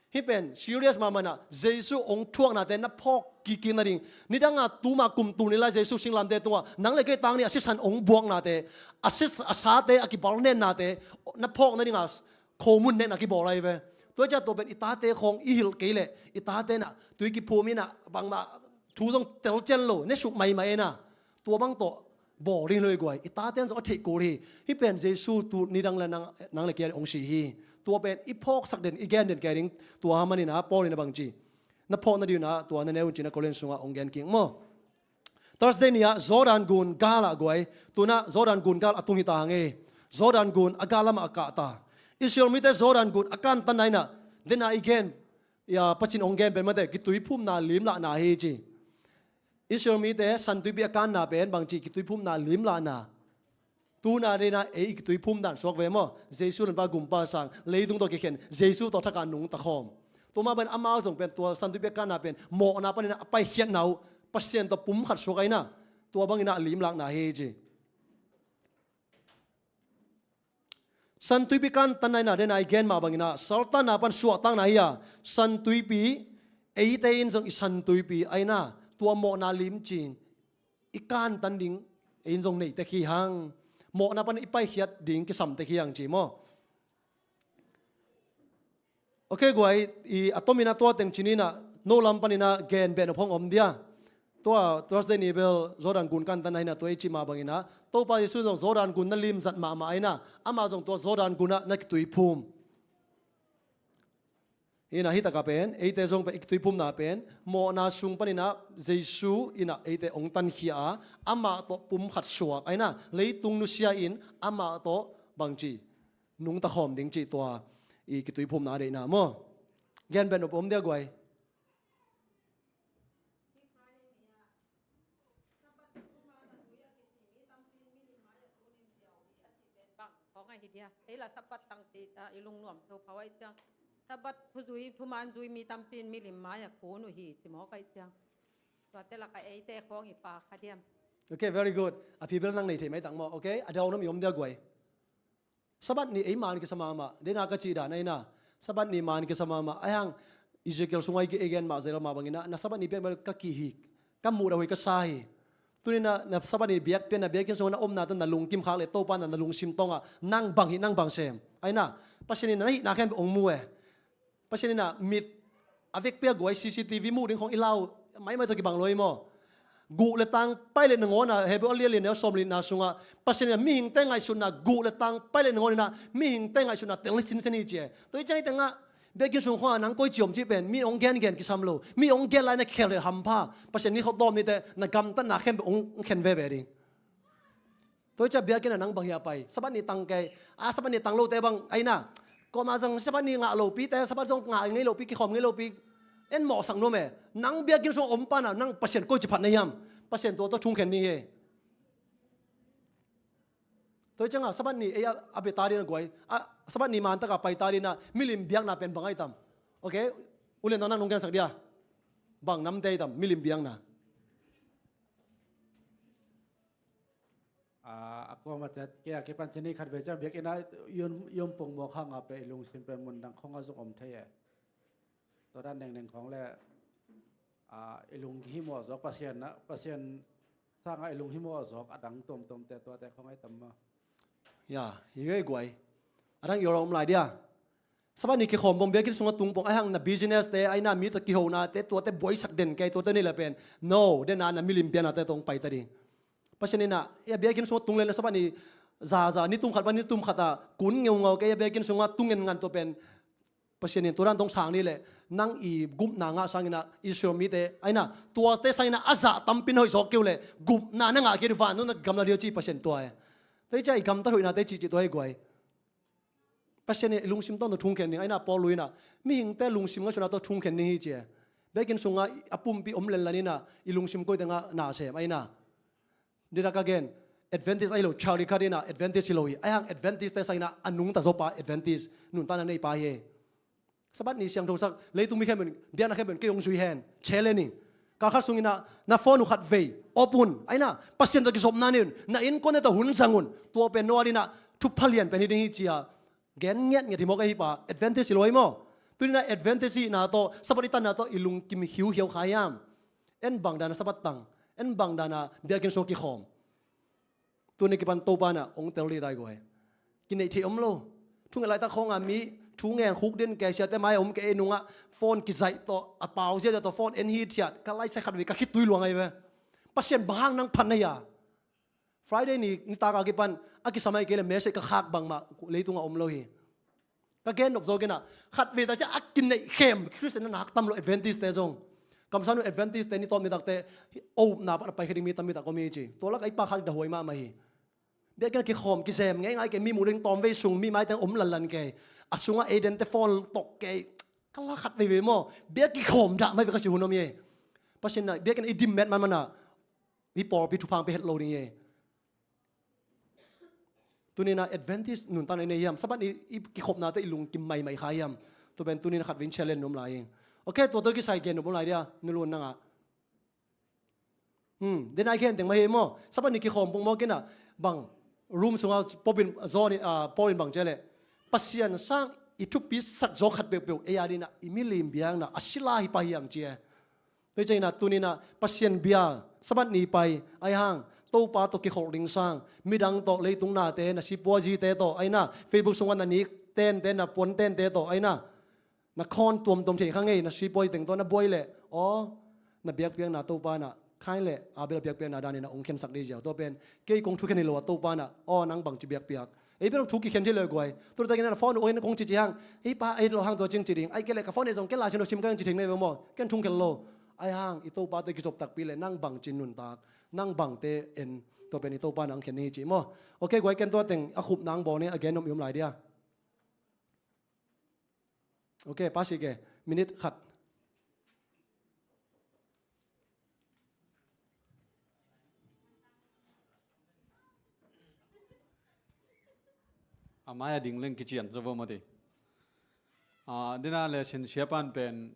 Hih pen serious mahmah inah Jesu ong thuaknate na phawk kikik nading. Nidanga tuma kum tul ni lai Jesu singlamte tungah nang le kei tang ni a sisan ong buaknate, a sis a sate a kibalnennate na phawk nadinga khomun nen a kibawl ahi ve. Tua hi ciah tua pen i tate khawng i hilh kei leh i tate inah tui kiphum inah bangmah thu zong telcian lo ne suk maimai inah tua bang tawh bawl ding hi lo i guai. I tate an zong a theih kul hi. Hih pen Jesu tu nidang le nang, nang le kei a ong si hi. Tua pen i phawksak den, i gen den kei ding. Tua hamaninah Paul inah bangci na phawk nadinah tua na neu un cinah Korin sungah ong gen kik maw. Thursday ni ah Jordan gun gal ah guai. Tunah Jordan gun gal a tung hi ta hang ei. Jordan gun a gal lamah a kah ta. Israel mite Jordan gun a kantan na inah dena i gen, ya, Pasian ong gen pen mate kituiphumna limlahna hi ci. Israel mite San Tuipi a kanna pen bangci kituiphumna limlahna. Tuna dena ei i kituiphum dan suak ve maw? Jesu lampa gumpa sang leitung tawh kikhen Jesu tawh thaka nungta khawm. Tua mah pen amau zong pen tua San Tuipi a kanna pen mawhna paninah a paikhiatna uh Pasian tawh pum khat suak a inah tua banginah a limlakna hi ci. San Tuipi kantanna inah dena i gen mah banginah saltanna pan suahtakna hi a San Tuipi eite in zong i San Tuipi a inah tua mawhna limcin i kantan ding ei in zong nei tek hi hang. Mawhna pan i paikhiat ding kisam tek hi hang ci maw. Okay guai, i a tomin a tua teng cininah no lam paninah gen behnop hong om dia. Tua Thursday ni bel Jordan gun kantan na hinah tua i cih mah banginah Topa Jesu zong Jordan gun na limzat mahmah a inah amah zong tua Jordan gunah na kituiphum. Inah hih takah pen eite zong pen i kituiphumna pen mawhna sung paninah Jesu inah eite ong tankhia a amah tawh pum khat suak a inah leitung nusia in amah tawh bangci nungta khawm ding cih tua i kituiphumna a deihna maw? Gen behnop om dia guai. Bang khawng ahi dia. Ei la Sabbath tangte i lungnuam thopho ahi ciang Sabbath thuzui thuman zui mi tampi in milim mai-ah kun uh hi ci mawk ahi ciang tuate lakah eite khawng i pa kha diam? Okay, very good. A phi bel nang nei thei mai tang maw? Okay, a dau nam i om dia guai. Sabbath ni ei man kisa mahmah dena ka cih dan a inah Sabbath ni man kisa mahmah a hang Ezekiel sungah i gen mah zel mah banginah na Sabbath ni pian bel ka kihik ka muh dah hoi ka sa hi. Tuninah na Sabbath ni biak pian na biakinn sungah na omna tan na lungkim khak le Topa na na lungsim tongah nang bang hih nang bang sem a inah Pasian in na hihna khempeuh ong mu e. Pasian inah mit a vekpi a guai C C T V muh ding khong i lau maimai tawh kibang lo hi maw? Guh le tang pai le nangawnah Hebrew a lianlian neu sawm le nihna sungah Pasian inah mihingte ngaihsutna guh le tang pai le nangawn inah mihingte ngaihsutna tel hi sinsen hi ci e. Tua hi ciang hi tengah biakinn sung khongah nang koi ci om cih pen mi ong gengen kisam lo, mi ong gen lai na khel le hampha. Pasian ni khawtawm nite na gamtatna khempeuh ong khen veve ding. Tua hi ciah biakinn ah nang bang hia pai Sabbath ni tang kei a Sabbath ni tang lote bang a inah kuamah zong Sabbath ni ngah lopite Sabbath zong ngah ngei lopi kikhawm ngei lopi en mawhsak nuam e. Nang biakinn sung om pana nang Pasian koi ci phat na hiam? Pasian tua tawh thungkhen ni hi. Tua hi ciangah Sabbath ni ei a bia ta dina guai a Sabbath ni man takah pai ta dina milim biakna pen bang ahi tam? Okay, ulian tawh nang nong gensak dia. Bang namte ahi tam milim biakna? A kuamah ciat kei a kipan cini khat vei ciang biakinn ah i om pongmawk hangah pen i lungsim pen mundang khongah zong om thei e. Tua dan nengneng khong le i lunghimawh zawk Pasian sangah i lunghimawh zawk a dang tuamtuamte tuate khong ahi tam maw? Ya, hi vei guai. A dang i om lai dia. Sabbath ni kikhawm pong biakinn sungah tung pong a hang na business te a inah mi tawh kihonate tuate buaisak den kei tuate nei le pen no dena na milim biaknate tawh ong pai ta ding. Pasian in ah, i a biakinn sungah tung lel na Sabbath ni zaza, ni tum khat pan ni tum khat ah kun ngeungau kei, i a biakinn sungah tung ngen ngan tua pen Pasian in tua dan tawh sang ni leh nang i gupna ngah sangin ah Israel mite, ai na, tuate sangin ah a zah tampi na hoih zawk kei uh leh gupna na ngah kei uh, vantung na gamla ding uh ci Pasian tua e. Tua hi ciah i gamtat hoihnate cihcih tua hi guai. Pasian in i lungsim tawh na thungkhen ding, ai na, Paul lui in ah mihingte lungsim ngaihsutna tawh thungkhen ding hi ci e. Biakinn sungah a pumpi om lenlan in ah i lungsim koite ngah na sem, ai na. Dina ka gen, Adventist ahi lo, Charlie Kirk in ah Adventist hi lo hi. Ai hang Adventist te sangin ah a nungta zawpa Adventist nuntakna neipa hi. Sabbath ni siangthosak, leitung mi khempeuh in, biakna khempeuh in kei hong zui hen, challenge in. Kal khat sungin ah na phone uh khat vei off un, ai na, Pasian tawh kizopna nei un, na innkuante tawh hun zang un. Tua pen Noah in ah thupha lian pen hi ding hi ci a gen ngiatngiat hi mawk ahi pa, Adventist hi lo ahi maw? Tuni in ah Adventist hihna tawh, Sabbath i tanna tawh i lungkim hiuhiau kha hiam? En bang dan a Sabbath tang, en bang dan a biakinn sungah kikhawm. Tuni kipan Topa in ah hong tel dih tai guai. Kineih theih om lo. Thunget laitak khawng a mi thu ngen khuk din kei, siate mai om kei, ei nungah phone kizaih tawh, a pau ziazia tawh phone en hithiat, ka laisai khat vei ka khitui luang ahi ve. Pasian bang hang nang phat na hia? Friday ni, nitak a kipan a kisam ahi kei leh message ka khak bangmah leitungah om lo hi. Ka gen nop zawk in ah, khat vei tak ciah a kineih khem Khristian na nak tam lo, Adventist te zong. Kamsang un Adventist te ni tawp nitakte, a upna pan a pai kha ding mi tampi tak om hi ci. Tua lak a i pa khat dah huai mahmah hi. Biakinn a kikhawm kizem ngeingai kei, mi muh ding tawm vei sung, mi maiteng om lanlan kei. A sungah ei dente phone tok kei. Ka la khat veivei maw? Biakinn kikhawm dah mai ve ka ci hun om hi. Pasian in ah biakinn i dim met manman ah i pawlpi thupha hong pia het lo ding hi. Tuni in ah Adventist nuntakna i nei hiam? Sabbath ni i kikhopnate i lungkim maimai kha hiam? Tua pen tuni in ah khat vei in challenge nuam lai hi. Ok, tua tawh kisai gen nuam lai dia, Nu Lun nang ah. Hmm, den ai gen teng mah hi maw? Sabbath ni kikhawm pongmawk in ah bang room sungah pop in, zawn in, ah, pop in bang ci leh Pasian sang i thupi sak zaw khat peuhpeuh ei a dingin ah i milim biakna a sila hi pah hi hang ci e. Tua hi ciangin ah tuni in ah Pasian bia, Sabbath ni pai, ai hang Topa tawh kikhol ding sang, midang tawh, leitung nate, na sipuazite tawh, ai na, Facebook sungah na nik tente, na puan tente tawh, ai na, na khawn tuamtuam thei kha ngei, na sipuazi teng tawh na buai leh, aw, na biakpiakna Topa in ah Kain leh Abel biakpiakna danin ah hong khensak ding ziau. Tua pen kei kong thukhen hi lo a, Topa in ah, aw, nang bangci biakpiak. Ei bel thu kikhen thei lo e guai. Tua takin a phone uh en kong cici hang, ei pa, ei lo hang tua cing ci ding. Ai kei leh ka phone ei zong ken Lai Siangtho sim ka hang ci theng nei ve maw? Ken thung khen lo. Ai hang i Topa te kizop takpi leh nang bangci nuntak, nang bangte en, tua pen i Topa in ah hong khen hi ci maw? Ok guai, ken tua teng a khup nang bawl ni, a gen nuam i om lai dia. Ok, pasi ke, minute khat. A mai a ding leng kician zaw vo mati. A, dena le sin siapan pen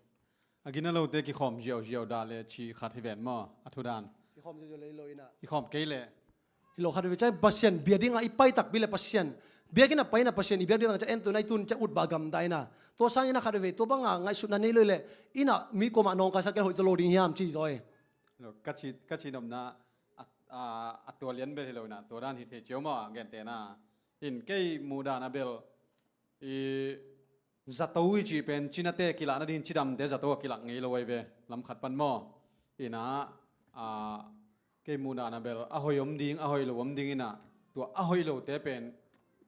a gina lote kikhawm ziauziau dah le ci khat hi ven maw, a thu dan. Kikhawm ziauziau lei lo in ah. Kikhawm kei le. Hi lo khat vei ciang Pasian bia dingah i pai takpi leh Pasian, biakinn ah pai in ah Pasian i biak ding ciang en tun ai tun ciang ut bah gamta in ah. Tua sangin ah khat vei tua bangah ngaihsutna nei lo leh in ah mi kuamah nawngkaisak kei hoih zaw lo ding hiam ci zaw e. Lo, ka ci, ka ci nopna a, a, a tua lian bel hi lo in ah, tua dan hi thei ciau maw, a gente na. In kei muh dan a bel i zato i cih pen cinate kilak nading cidamte zato a kilak ngei lo ahi ve, lam khat pan maw? Inah, a, kei muhna na bel a hoih om ding, a hoih lo om ding inah, tua a hoih lote pen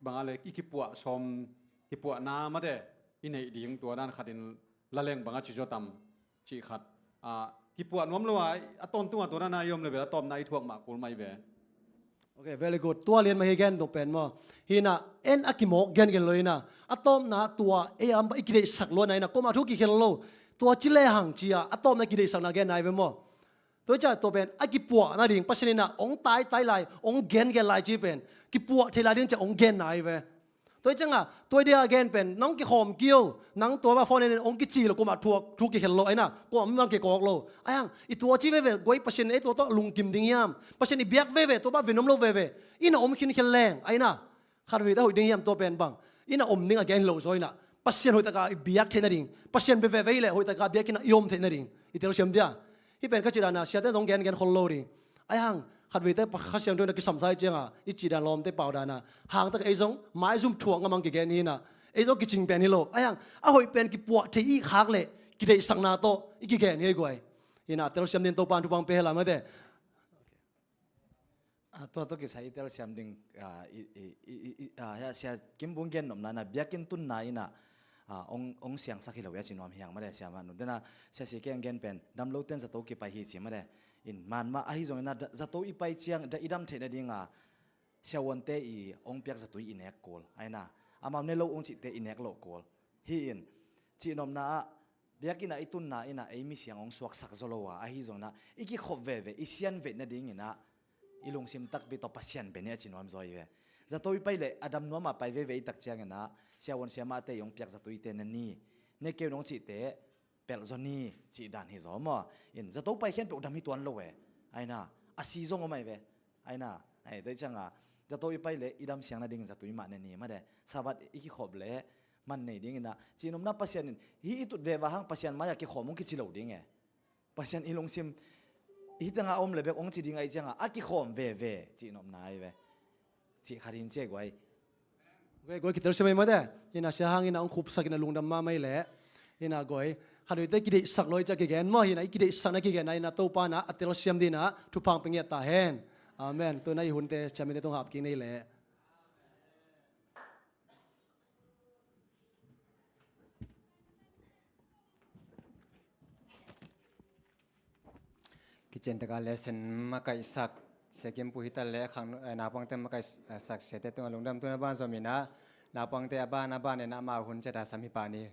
bang a le i kipuah sawm, kipuahna mate i neih ding, tua dan khatin la leng bang a ci zaw tam cih khat. A, kipuah nuam lo a, a tawntung a tua dan a i om le bel a tawpna i thuak mah kul mah i ve. Ok, very good. Tua lian mah hi gen tuk pen maw. Hi inah, en a kimawk gengen lo inah, a tawpna tua ei a om bang i kideihsak luatna inah, kuamah thu kikhen lo. Tua ci lehang ci-a a tawpna kideihsakna genna hi ve maw. Tua hi ciah tua pen a kipuah nading Pasian inah hong taitai lai, hong gengen lai ci pen kipuah thei lai ding ciah hong genna hi ve. Tua hi ciangah, tua hi dia a gen pen, nang kikhawm kei o, nang tua bang phone in hong kici lo, kuamah thuak, thu kikhen lo, aina, kuamah mi bang kikawk lo. Aihang, i tua ci veve, guai Pasian in ei tua tawh lungkim ding hiam? Pasian i biak veve, tua bang vei nuam lo veve. Ina om khinkhian leng, aina, khat vei ta hoih ding hiam tua pen bang. Ina om ding a gen hi lo zaw inah, Pasian hoihtaka i biak theih nading, Pasian veve vei leh hoihtaka biakinn ah i om theih nading i telsiam dia. Hih pen ka cih dana siate zong gengen khol lo ding. Aihang, khat veite pa Kha Siangtho in a kisamsa ih cianga i cih dan lawmte pau dana, hangtak ei zong maizum thuak ngamang kigen hi inah, ei zong kicing pen hi lo. Aihang, a hoih pen kipuah thei i khak leh kideihsakna tawh i kigen hi ei guai. Inah telsiam din Topa in thupha hong pia hen la mate. Ah, tua tawh kisai i telsiam ding, ah, i, i, i, i, i, ah, ya, Sia Kim Bung gen nopna in ah, biakinn tunna in ah, ah, ong, ong siangsak hi lo i a ci nuam hi hang mah le, Sia Mah Nu. Dena Sia Si Keng gen pen, dam lote in zato kipai hi ci mah le. In man mah ahi zongin ah, da-, zato i pai ciang, da i dam theih nading a, siavuante i ong piak zatui i nek kul. Ai na, amau ne lo ong cihte i nek loh kul. Hi in, cih nopna ah, biakinn ah i tunna in ah ei misiang ong suaksak zaw lo a, ahi zongin ah i kikhop veve, i sian veih nadingin ah i lungsim takpi tawh Pasian bia ni a ci nuam zaw hi ve. Zato i pai leh a dam nuam a pai veve i tak ciangin ah, siavuan siamahte i ong piak zatuite na ni, ne kei un ong cihte pelh zaw ni, cih dan hi zaw maw. In zato pai khempeuh dam hi tuan lo e. Ai na, a si zong om ai ve. Ai na, ai, tua ciang a, zato i pai leh i dam siang nading zatui mah ne ni mah de. Sabbath i kikhop leh man nei dingin ah, cih nopna Pasian in, hih i tut veve hang Pasian mai-ah kikhawm ong kici lo ding e. Pasian i lungsim, hih tengah a om leh bek ong ci ding ahih ciang a, a kikhawm veve, cih nopna ahi ve. Cih khat hi in ci e guai. Guai, guai, kitelsiam ei mah de. Hi na, Sia hang hi na, ong khupsak hi na, lungdam mahmah ei leh. Hi na guai, khat veite kideihsak lo i ci a kigen maw, hi na, i kideihsakna kigen a, hi na, Topa in ah a telsiam dingin ah thupha ong pia ngiat ta hen. Amen. Tu in ah i hunte, chairman-te tung hap kik ni leh. Kician tak a lesson makaihsak, Sia Kim Bung hi ta leh, khang, eh, naupangte makaihsak, siate tungah lungdam. Tu in ah ban zom in ah, naupangte a ban a ban in ah amau hun ciat a sam hi pah ni.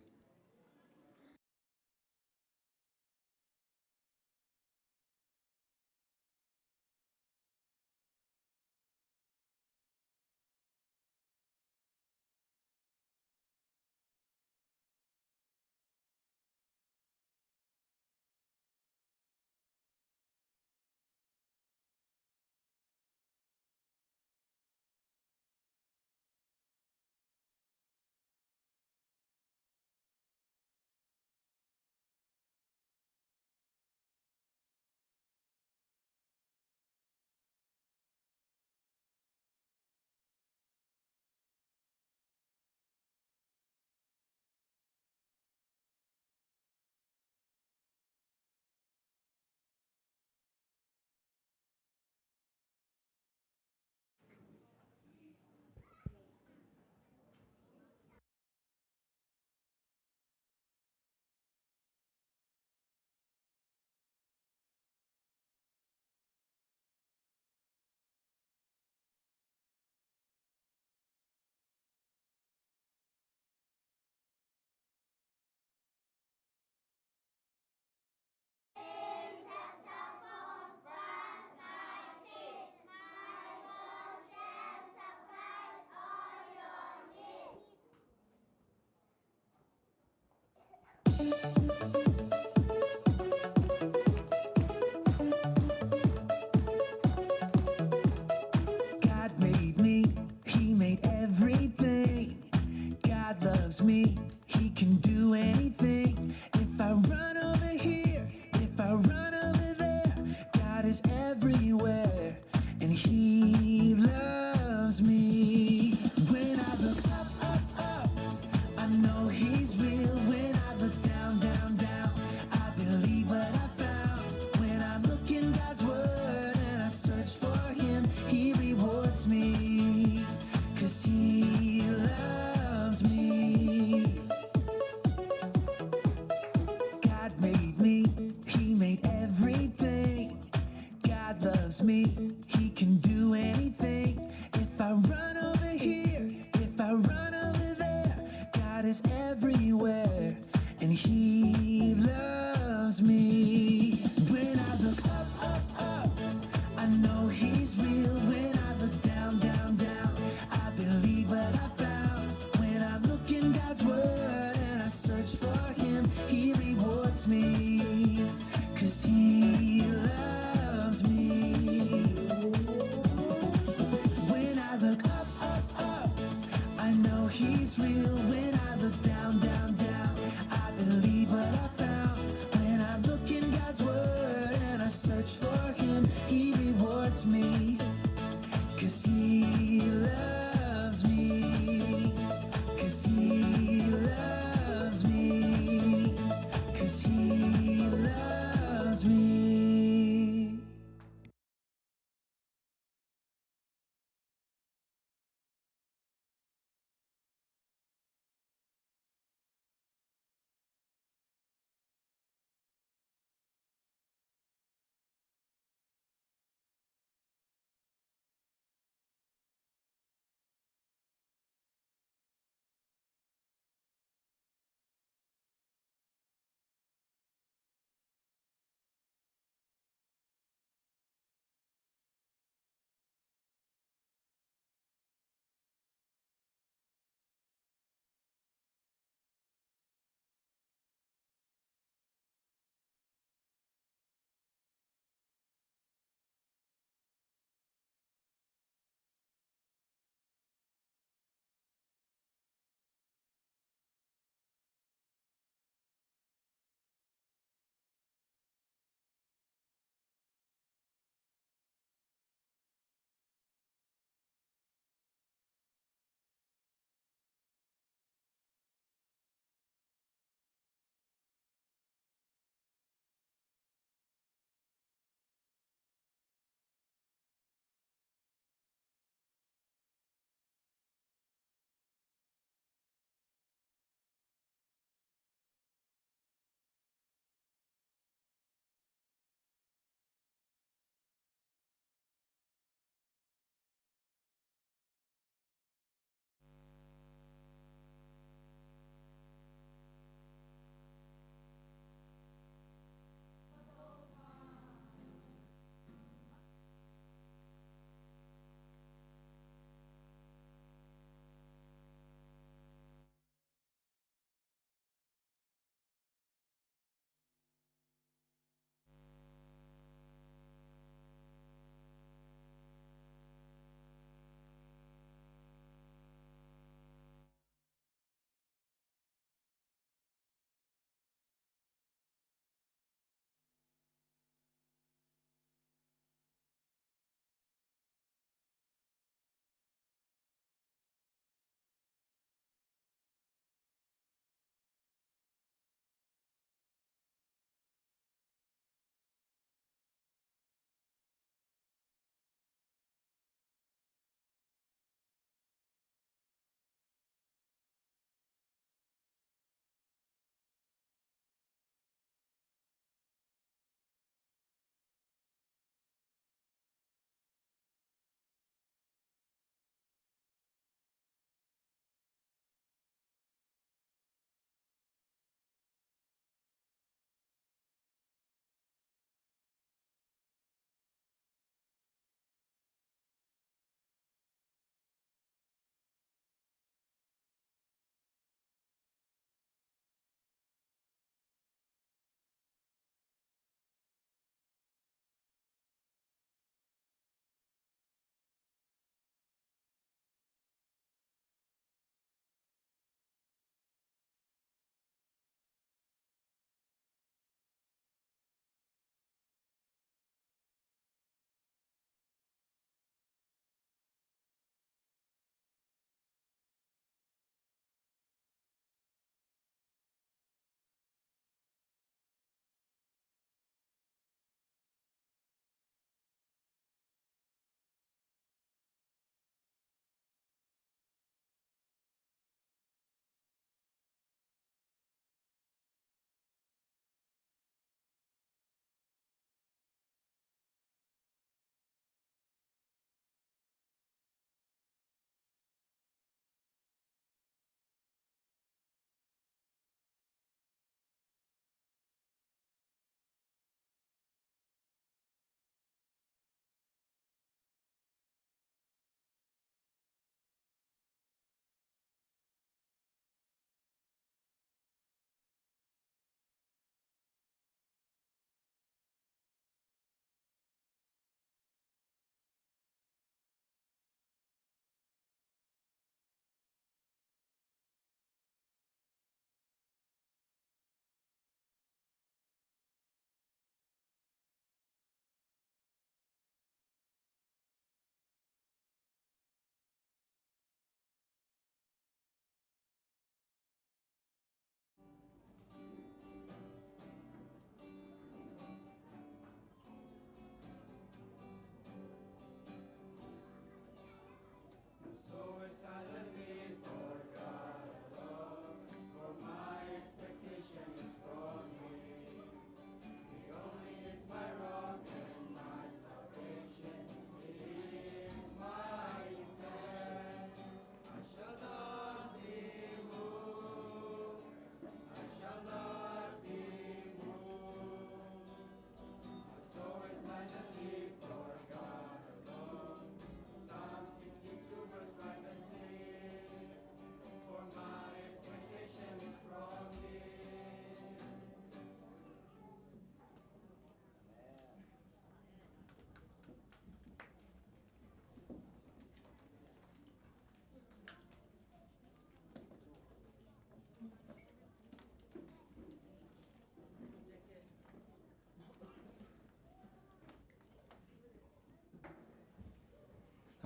God made me, He made everything. God loves me, He can do anything. If I run over here, if I run over there, God is everywhere. And He loves me. When I look up, up, up, I know He's real. When I look down, down, down, I believe what I found. When I look in God's Word and I search for Him, He rewards me, 'cause He loves me. God made me, He made everything. God loves me, He can do anything. If I run over here, if I run over there, God is everywhere, and He loves me. When I look up, up, up, I know He's real. When I look down, down, down, I believe what I found. When I look in God's Word and I search for Him, He rewards me, 'cause He loves me. When I look up, up, up, I know He's real. When I look down,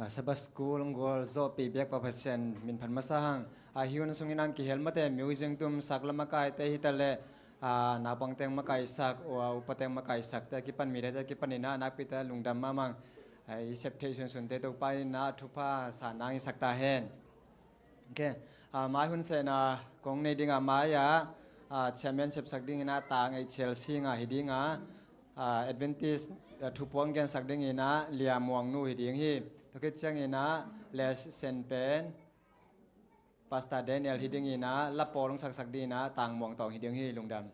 Sabbath School gualzawhpih biak pa Pasian min phat masa hang. A hi hun sungin ang kihel mate, music tumsak, la makaite hi ta leh, a, naupang teng makaisak, ua upa teng makaisak te kipan, mite te kipan ina nakpi te lungdam mahmah. A, i sep thei sunsun te Topa ina thupha sa nang i sak ta hen. Ok. A, mai hun sena kong nei dinga mai a, a, chairman sepsak dingina Tang ei Chelsea nga hi dinga, a, Adventist, a, thupuang gensak dingina Lia Muang nu hi ding hi. Tua khit ciangina les sen pen Pastor Daniel hi dingina, la pawl hong saksak dingina Tang Muang Tawng hi ding hi, lungdam.